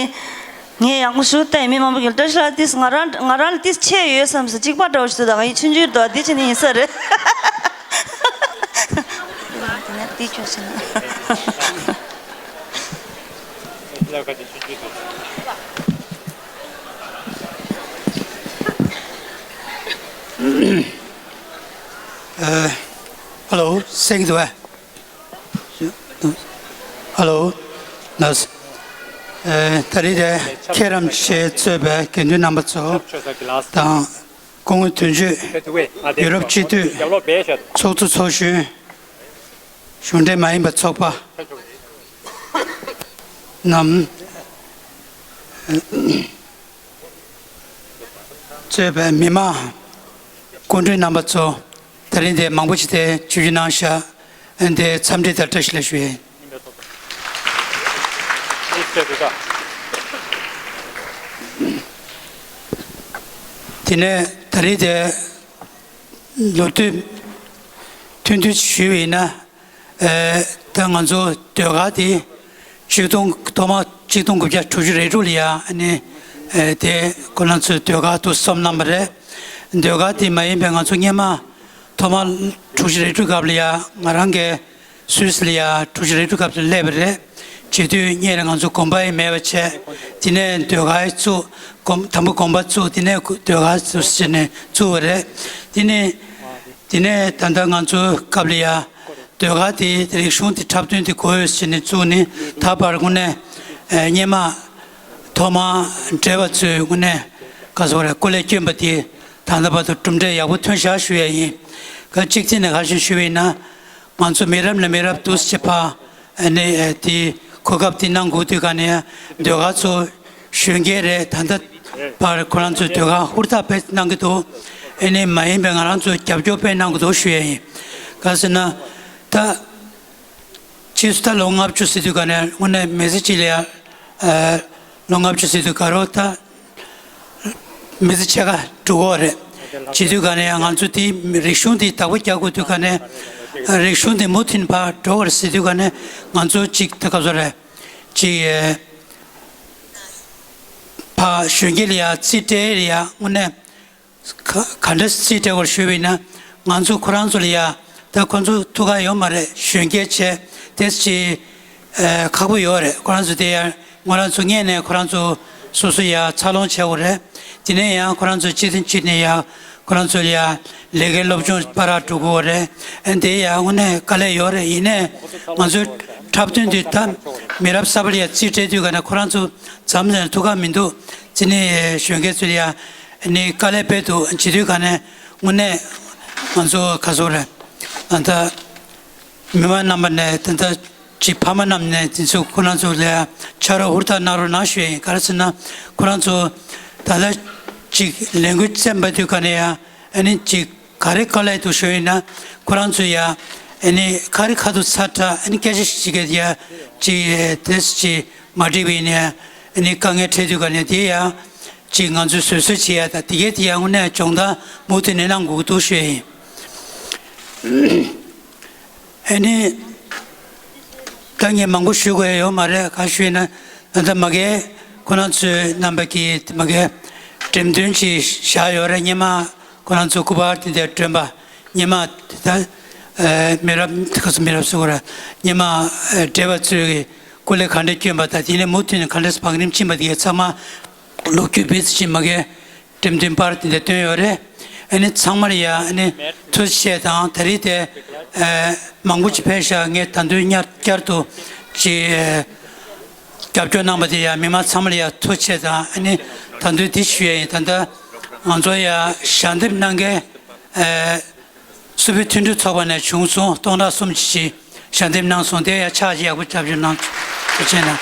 ངས་ཡག་པོ་ཞུ་བལྟས་མི་མང་པོ་གིས་བཀྲ་ཤིས་ལགས་ཏིས་ང་རང་ང་རང་ལ་ཏིས་ཆེ་ཡོད་བསམ་སོང་། གཅིག་པ་འདྲ་བོ་ཞིག་འདུག་ད་ང་ཡི་ཆུང་ཆུང་འདུག་འདི་བྱས་ནས་ཡིན་ས་རེད། དེ་ནས་འདི་ཁྱོད་བྱས་ན། ཨ་ཧ་ལོ། གསན་གྱི་འདུག་གས། ཨ་ཧ་ལོ། ལགས། ཨ་ད་རེས་དེ་ཁྱེད་རང་ཆེད་གཙོས་པའི་དགེ་འདུན་རྣམ་པ་ཚོ་དང་། སྐུ་ངོ་དོན་གཅོད། ཡུ་རོབ་སྤྱི་འཐུས་ཚོགས་གཙོ་ཚོགས་གཞོན། གཞུང་འབྲེལ་མ་ཡིན་པ་ཚོགས་པ་རྣམས་གཙོས་པའི་མི་མང་སྐུ་མགྲོན་རྣམ་པ་ཚོ། ད་རིང་འདིར་མང་པོ་ཞིག་དེ་ཆིབས་བསྒྱུར་གནང་ཤག་འདིར་འཚམས་འདྲི་དང་བཀྲ་ཤིས་བདེ་ལེགས་ཞུ་ཡིན། དེ་ནས་ད་རིང་དེ་ལོ་དུས་ཐུང་ཐུང་ཞུས་པ་ཡིན་ན། ཨེ་ད་ང་ཚོ་ཟློས་གར་དེ་ཆིག་སྟོང་ཐོག་མ་ཆིག་སྟོང་དགུ་བརྒྱ་དྲུག་ཅུ་རེ་དྲུག་ལ་ཡ་ཨ་ནི་ཨེ་དེ་ཁོ་རང་ཚོས་ཟློས་གར་དུ་བསམ་གནང་བ་རེད། ཟློས་གར་དེ་མ་ཡིན་པའི་ང་ཚོ་སྔོན་མ་ཐོག་མ་དྲུག་ཅུ་རེ་དྲུག་སྐབས་ལ་ཡ་ང་རང་གིས་སུད་སི་ལ་ཡ་དྲུག་ཅུ་རེ་དྲུག་སྐབས་སུ་སླེབས་པ་རེད། བྱེད་དུས་སྔོན་ལ་ང་ཚོ་དགོན་པ་ཡང་མེད་པ་བྱས། དེ་ནས་ཟློས་གར་བཙུགས། དགོན་དང་པོ་དགོན་པ་བཙུགས། དེ་ནས་ཟློས་གར་བཙུགས་ཟེར་ནས་བཙུགས་པ་རེད། དེ་ནས་དེ་ནས་ད་ལྟ་ང་ཚོའི་སྐབས་ལ་ཡ་ཟློས་གར་དེ་རིག་གཞུང་དེ་འཁྲབ་སྟོན་དེ་དགོས་ཟེར་ནས་བཙུགས་ནས་ད་བར་དངོས་གནས་ཨེ་སྔོན་མ་ཐོག་མ་བགྲེས་པ་ཚོས་དངོས་གནས་ག་ཟེར་དགོས་རེད། སྐུ་ལས་བསྐྱོན་པ་དེ་ད་ལྟ་བར་དུ་གྲུབ་འབྲས་ཡག་པོ་ཐོན་ཤག་ཞུ་ཡ་ཡིན། ག་གཅིག་བྱས་ནས་ག་ཞིག་ཞུ་བ་ཡིན་ན། ང་ཚོ་མི་རབས་ནས་མི་རབས་འདུག་སེ་ཕར་ཨ་ནི་ཨེ་དེ་གོ་སྐབས་དེ་གནང་དགོས་དུས་ག་ནས་ཟློས་གར་ཚོ་གཞོན་སྐྱེས་རེད། ད་ལྟ་བར་ཁོ་རང་ཚོས་ཟློས་གར་ཧུར་ཐག་དཔེ་གནང་གི་འདུག་ཨ་ནི་མ་ཡིན་པའི་ང་རང་ཚོས་རྒྱབ་སྐྱོར་དཔེ་གནང་གི་འདུག་ཞུ་ཡ་ཡིན། ག་ཟེར་ན་ད་ཕྱིས་སུ་ད་ལོ་ལྔ་བཅུ་ཟེར་དུས་ག་ནས་དངོས་གནས་མི་ཚེ་གཅིག་ལ་ཡ་ཨ་ལོ་ལྔ་བཅུ་ཟེར་དུས་ག་རོ་ད། མི་ཚེ་ཕྱེད་ཀ་འགྲོ་གི་རེད། བྱེད་དུས་ག་ནས་ཡང་ང་ཚོ་དེའི་རིག་གཞུང་དེ་བདག་པོ་རྒྱག་དགོས་དུས་ག་ནས་རིག་གཞུང་དེ་མུ་མཐུད་ཕར་འགྲོ་བར་ཟེར་དུས་ག་ནས་ང་ཚོ་གཅིག་ད་སྐབས་སུ་རེད་གཅིག་ཕར་གཞོན་སྐྱེས་ལ་ཡ་རྩིས་སྤྲད་ཡ་དངོས་གནས་ག་ག་འདྲ་རྩིས་སྤྲད་དགོས་ཞུས་པ་ཡིན་ན་ང་ཚོ་ཁོ་རང་ཚོ་ལ་ཡ་ད་ཁོ་ཚོ་ཐུགས་ཁག་ཡོད་མ་རེད། གཞོན་སྐྱེས་བྱས་དེ་ཅི་ཁག་པོ་ཡོད་རེད། ཁོ་རང་ཚོ་དེ་ཡང་ང་རང་ཚོ་སྔོན་ནས་ཁོ་རང་ཚོ་སོ་སོ་ཡ་འཚར་ལོངས་བྱས་པ་རེད། དེ་ནས་ཡང་ཁོ་རང་ཚོ་སྤྱི་དོན་སྤྱི་ནས་ཡ་ཁོ་རང་ཚོ་ལ་ཡ་ལས་ཀའི་སློབ་སྦྱོང་སྤར་ར་འགྲོ་དགོས་རེད། ཨ་དེ་ཡ་དངོས་གནས་དཀའ་ལས་ཡོད་རེད། ཡིན་ནའི་ང་ཚོའི་འཁྲབ་སྟོན་དུས་ད་མི་རབས་གསར་པ་ལ་ཡ་རྩིས་སྤྲད་དུས་ག་ནས་ཁོ་རང་ཚོ་མཚམས་ནས་ཐུགས་ཁག་མི་འདུག་དེ་ནས་གཞོན་སྐྱེས་ཚོ་ལ་ཡ་ནི་དཀའ་ལས་དཔེ་འདུག་བྱེད་དུས་ག་ནས་དངོས་གནས་ང་ཚོ་ག་ཚོད་རེད། ད་ལྟ་མི་མང་རྣམ་པ་ནས་ད་ལྟ་ཅིག་ཕ་མ་རྣམས་ནས་དེ་ཚོ་ཁོ་རང་ཚོ་ལ་ཕྱག་རོགས་ཧུར་ཐག་གནང་རོགས་གནང་ཞུ་ཡ་ཡིན། ག་རེ་ཟེར་ན་ཁོ་རང་ཚོ་ད་ལྟ་ཅིག་ལས་འགུལ་བཙན་པ་དུས་ག་ནས་ཡ་ཨ་ནི་ཅིག་ག་རེ་དཀའ་ལས་འདུག་ཞུ་ཡིན་ན་ཁོ་རང་ཚོ་ཡ་ཨ་ནི་ག་རེ་ཁ་ཐུག་ཚ་དྲག་ཨ་ནི་སྐད་ཆ་ཞིག་གི་ཡ་ཅིག་དེ་ཅིག་མ་འགྲིག་པ་ཡིན་ན་ཨ་ནི་དཀའ་ངལ་འཕྲད་དུས་ག་ནས་དེ་ཡ། ཅིག་ང་ཚོས་བཟོད་གསོལ་བྱེད་ཡ་དང་དེ་གའི་དེ་ཡང་དངོས་གནས་སྦྱོང་བརྡར་མུ་མཐུད་ནས་གནང་དགོས་ཀྱི་འདུག་ཞུ་ཡ་ཡིན། ཨ་ནི། ད་ངས་མང་པོ་ཞུ་དགོས་ཡ་ཡོད་མ་རེད། ག་ཞུས་ན་ད་ལྟ་མ་གིའི་ཁོ་རང་ཚོའི་རྣམ་པ་གིས་མ་གིའི་འགྲེམས་སྟོན་ཅིག་བཞག་ཡོད་རེད། སྔོན་མ་ཁོ་རང་ཚོ་སྐུ་པར་དེ་འདྲ་སྒྲོན་པ་སྔོན་མ་དེ་ད་མི་རབས་ཁ་སང་མི་རབས་སུ་གོ་ར་སྔོན་མ་བགྲེས་པ་ཚོས་ཀྱི་སྐུ་ལས་ག་འདྲ་བསྐྱོན་པ་དང་དེ་ནས་མུ་མཐུད་ནས་ག་འདྲ་བང་རིམ་ཕྱིན་པ་དེ་གའི་ཚང་མ་ལོ་རྒྱུས་སྤེལ་ཚིག་ཅིག་མ་གིའི་འགྲེམས་སྟོན་པར་དེ་འདྲ་བཏོན་ཡོད་རེད། ཨ་ནི་ཚང་མར་ཡ་ཨ་ནི་ཐུགས་རྗེ་ཆེ་དང་ད་རེས་དེ་ཨ་མང་པོ་ཅིག་ཕེབས་ཤག་ངས་ད་དུང་ཡར་བསྐྱར་དུ་ཅིག་ཨ་རྒྱབ་སྐྱོར་གནང་པ་དེ་ཡ་མི་མང་ཚང་མར་ཡ་ཐུགས་རྗེ་ཆེ་དང་ཨ་ནི་ད་དུང་དེ་ཞུ་ཡ་ཡིན། ད་ལྟ་ང་ཚོ་ཡ་ཞལ་འདེབས་གནང་མཁན་ཨ་སུ་བྷི་མཐུན་སྒྲིལ་ཚོགས་པ་ནས་བྱུང་སོང་། སྟོང་ཕྲག་གསུམ་ཅིག་ཞལ་འདེབས་གནང་སོང་། དེ་ཡང་ཕྱག་ཡག་པོ་རྒྱབ་སྐྱོར་གནང་། ཐུགས་རྗེ་གནང་།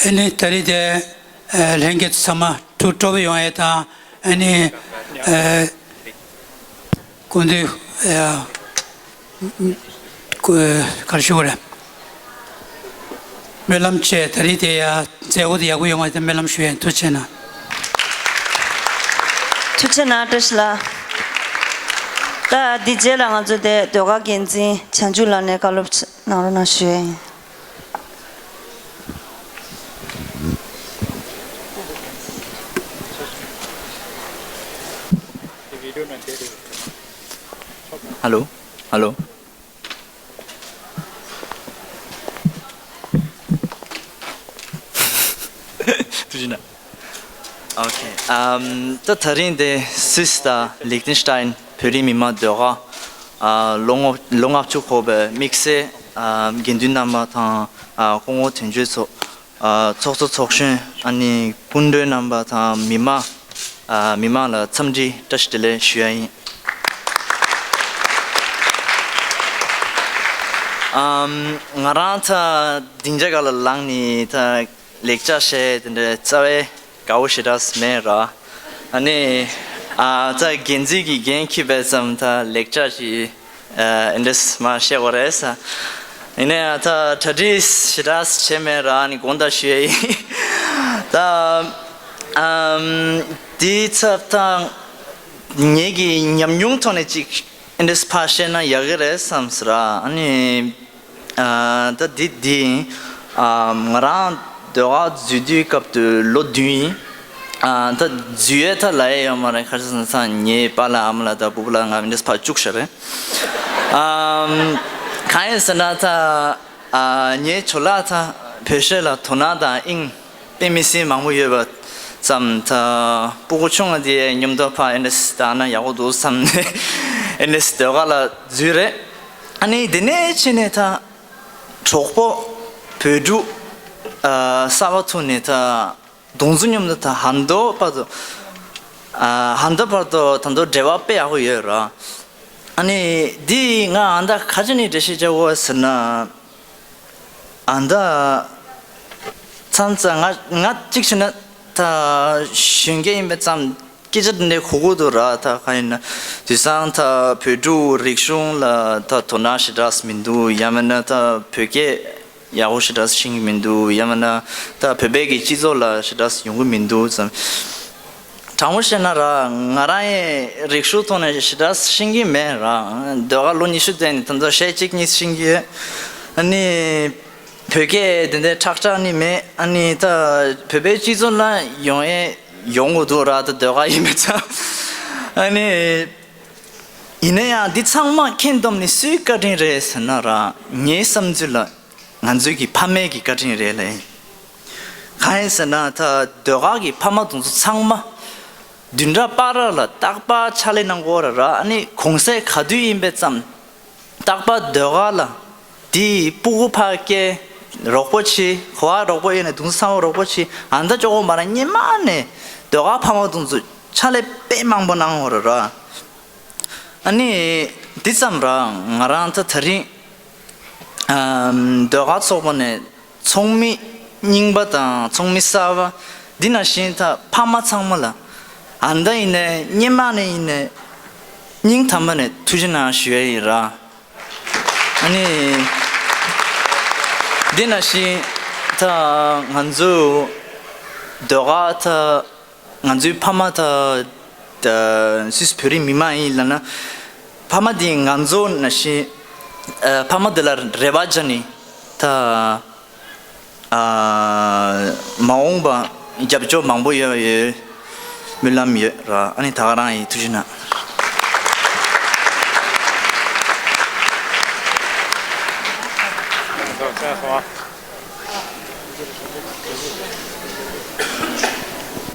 ཨ་ནི་ད་རེས་དེ་ལྷན་རྒྱས་ཚང་མ་ཐུགས་སྤྲོ་པོ་ཡོང་ཡས་དང་ཨ་ནི་སྐུ་མདུན་ག་རེ་ཞུ་དགོས་རེད། སྨོན་ལམ་བཅས་ད་རེས་དེ་ཡ་མཛད་སྒོ་དེ་ཡག་པོ་ཡོང་བ་དེ་སྨོན་ལམ་ཞུ་ཡ་ཡིན། ཐུགས་རྗེ་གནང་། ཐུགས་རྗེ་གནང་། བཀྲ་ཤིས་ལགས། ད་འདི་རྗེས་ལ་ང་ཚོ་དེ་ཟློས་གར་འགན་འཛིན་བྱང་ཆུབ་ལགས་ནས་བཀའ་སློབ་གནང་རོགས་གནང་ཞུ་ཡ་ཡིན། ཧ་ལོ། ཧ་ལོ། ཐུགས་རྗེ་གནང་། ཨོ་ཁེ། ཨམ། ད་ད་རིང་དེ་སུད་སི་དང་ལིག་ཏེན་ཤི་ཏཱན་བོད་རིགས་མི་མང་ཟློས་གར་ཨ་ལོ་ངོ་ལོ་ལྔ་བཅུ་འཁོར་བའི་དམིགས་བསལ་ཨ་དགེ་འདུན་རྣམ་པ་དང་ཨ་སྐུ་ངོ་དོན་གཅོད་ཚོགས་ཨ་ཚོགས་གཙོ་ཚོགས་གཞོན་ཨ་ནི་སྐུ་མགྲོན་རྣམ་པ་དང་མི་མང་ཨ་མི་མང་ལ་འཚམས་འདྲི་བཀྲ་ཤིས་བདེ་ལེགས་ཞུ་ཡ་ཡིན། ཨམ། ང་རང་ད་སྡིངས་ཆ་སྒང་ལ་ལངས་ནས་ད་ལེགས་ཆ་བཤད་དེ་འདྲ་རྩ་བའི་དགའ་བོ་ཞེ་དྲག་མེད་ར། ཨ་ནི་ཨ་ད་འགན་འཛིན་གྱི་འགན་འཁྱེར་བའི་ཙམ་ད་ལེགས་ཆ་ཞིག་ཨ་འདྲས་མ་བཤད་དགོས་རེད་ས། ཡིན་ནའི་ཨ་ད་གྲ་སྒྲིག་ཞེ་དྲག་བྱས་མེད་ར། ཨ་ནི་དགོངས་དག་ཞུ་ཡ་ཡིན། ད་ཨམ་དེའི་ཚབ་ད་ངེད་ཀྱི་ཉམས་མྱོང་ཐོག་ནས་ཅིག་འདྲས་ཕར་བཤད་ན་ཡག་གི་རེད་བསམ་སོང་ར། ཨ་ནི། ཨ་ད་འདི་འདི་ཡིན། ཨ་ང་རང་ཟློས་གར་འཛུལ་དུས་སྐབས་དུས་ལོ་བདུན་ཡིན། ཨ་ད་འཛུལ་ཡས་ད་ལབ་ཡས་ཡོད་མ་རེད། ག་རེ་ཟེར་ན་ད་ངའི་པཱ་ལགས་ཨ་མ་ལགས་དང་སྤོ་བོ་ལགས་ང་འདི་ཕར་བཅུག་བཞག་རེད། ཨ་གང་ཡིན་ཟེར་ན་ད་ཨ་ངའི་ཇོ་ལགས་ད་བོད་གཞས་ལ་དོ་སྣང་དང་དབྱིངས་དཔེ་མི་སྲིད་མང་པོ་ཡོད་པ་ཙམ་ད་སྤུ་གུ་ཆུང་བ་དེ་མཉམ་དུ་ཕར་ཨེ་འདྲས་བཏང་ན་ཡག་པོ་འདུག་བསམ་ནས་ཨེ་འདྲས་ཟློས་གར་ལ་འཛུལ་རེད། ཨ་ནི་དེ་ནས་ཕྱིན་ནས་ད་གྲོགས་པོ་བོད་ཕྲུག་ཨ་གསར་པ་ཐུག་ནས་ད་གདོང་བསུ་མཉམ་དུ་ད་ཧ་འདོ་བར་དུ་ཨ་ཧ་འདོ་བར་དུ་ད་འདོ་འབྲེལ་བ་དཔེ་ཡག་པོ་ཡོད་ར། ཨ་ནི་འདི་ང་ཨ་མདའ་ཁ་ཅིག་ནས་འགྲེལ་བཤད་བྱ་དགོས་ཟེར་ན། ཨ་མདའ་མཚམས་མཚམས་ང་ང་གཅིག་བྱས་ན་ད་གཞོན་སྐྱེས་ཡིན་པའི་ཙམ་སྐད་ཆ་འདི་འདྲའི་གོ་གི་འདུག་ར། ད་གང་ཡིན་ན་དུས་སང་ད་བོད་ཕྲུག་རིག་གཞུང་ལ་ད་དོ་སྣང་ཞེ་དྲག་མི་འདུག་ཡང་མིན་ན་ད་བོད་སྐད་ཡག་པོ་ཞེ་དྲག་ཤེས་ཀྱི་མི་འདུག་ཡང་མིན་ན་ད་བོད་པའི་གི་སྤྱི་ཚོགས་ལ་ཞེ་དྲག་ཡོང་གི་མི་འདུག་ཙམ། དྲང་མོ་བཤད་ན་ར་ང་རང་ཡང་རིག་གཞུང་ཐོག་ནས་ཞེ་དྲག་ཤེས་ཀྱི་མེད་ར། ཟློས་གར་ལོ་ཉི་ཤུ་བསྡད་ནས་ད་ལྟ་གཞས་གཅིག་གཉིས་ཤེས་ཀྱི་ཡོད། ཨ་ནི་བོད་སྐད་དེ་འདྲའི་ཁྲག་ཁྲག་ནི་མེད། ཨ་ནི་ད་བོད་པའི་སྤྱི་ཚོགས་ལ་ཡོང་ཡས་ཡོང་དགོས་འདུག་ར། ད་ཟློས་གར་ཡིན་པའི་ཙང་། ཨ་ནི་ཡིན་ན་ཡང་འདི་ཚང་མ་ཁྱེད་འདོམ་ནི་སུའི་བཀའ་དྲིན་རེད་ཟེར་ན་ར་ངའི་བསམ་ཚུལ་ལ། ང་ཚོའི་གི་ཕ་མའི་གི་བཀའ་དྲིན་རེད་ལེ། གང་ཡིན་ཟེར་ན་ད་ཟློས་གར་གི་ཕ་མ་དེ་ཚོ་ཚང་མ་བདུན་ཕྲག་བར་ལ་རྟག་པར་ཕྱག་ལས་གནང་གི་ཡོད་རེད་ར། ཨ་ནི་གུང་སེང་ག་དུས་ཡིན་པའི་ཙམ་རྟག་པར་ཟློས་གར་ལ་དེའི་སྤུ་གུ་ཕར་སྐྱེལ། རོགས་པ་བྱེད། ག་པར་རོགས་པ་ཡོད་ན་དེ་ཚོ་ཚང་མ་རོགས་པ་བྱེད། ཨ་མདའ་གཅིག་པོ་མ་རེད། སྔོན་མ་ནས་ཟློས་གར་ཕ་མ་དེ་ཚོ་ཕྱག་ལས་དཔེ་མང་པོ་གནང་གི་ཡོད་རེད་ར། ཨ་ནི་འདི་ཙམ་ར། ང་རང་ད་ད་རིང་ཨམ་ཟློས་གར་ཚོགས་པ་ནས་ཚོགས་མི་རྙིང་པ་དང་ཚོགས་མི་གསར་པ་འདི་ནང་བཞིན་ད་ཕ་མ་ཚང་མ་ལ་ཨ་མདའ་ཡིན་ནའི་སྔོན་མ་ནས་ཡིན་ནའི་སྙིང་ཐག་པ་ནས་ཐུགས་རྗེ་གནང་ཞུ་ཡ་ཡིན་ར། ཨ་ནི་ དེ་ནང་བཞིན་ད་ང་ཚོ་ཟློས་གར་ད་ང་ཚོའི་ཕ་མ་ད་ད་སུད་སི་བོད་རིགས་མི་མང་ཡིན་ལབ་ན། ཕ་མ་དེ་ང་ཚོ་ནང་བཞིན་ཨ་ཕ་མ་དེ་ལ་རེ་བ་བཅངས་ནས་ད་ཨ་མ་འོངས་པ་རྒྱབ་སྐྱོར་མང་པོ་ཡོད་ཡོད་སྨོན་ལམ་ཡོད་ར། ཨ་ནི་ད་ག་རང་ཡིན། ཐུགས་རྗེ་གནང་།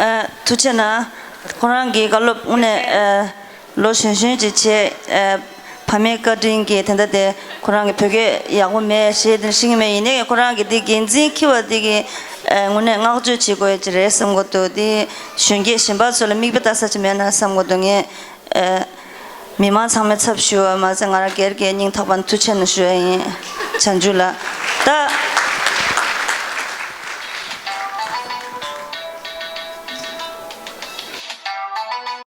ཨ། ཐུགས་རྗེ་གནང་། ཁོ་རང་གི་བཀའ་སློབ་དངོས་གནས་ཨ་ལོ་གཞོན་གཞོན་ཅིག་བྱས། ཨ། ཕ་མའི་བཀའ་དྲིན་གྱིས་དེ་འདྲ་དེ་ཁོ་རང་གི་བོད་སྐད་ཡག་པོ་མེད་ཞེས་དེ་ཤེས་ཀྱི་མེད། ཡིན་ནའི་ཁོ་རང་གི་དེ་འགན་འཛིན་འཁྱེར་བ་དེ་གི་ཨ་དངོས་གནས་བསྔགས་བརྗོད་བྱེད་དགོས་ཀྱི་རེད་བསམ་གྱི་འདུག་དེ་གཞོན་སྐྱེས་གཞན་པ་ཚོ་ལ་མིག་དཔེ་ལྟ་ས་ཅིག་མེད་ན་བསམ་གྱི་འདུག་ངས། ཨ། མི་མང་ཚང་མའི་ཚབ་ཞུ་བ་མ་ཟད་ང་རང་སྒེར་གྱི་སྙིང་ཐག་པ་ནས་ཐུགས་རྗེ་ཆེ་ཞུ་ཡ་ཡིན། བྱང་ཆུབ་ལགས། ད་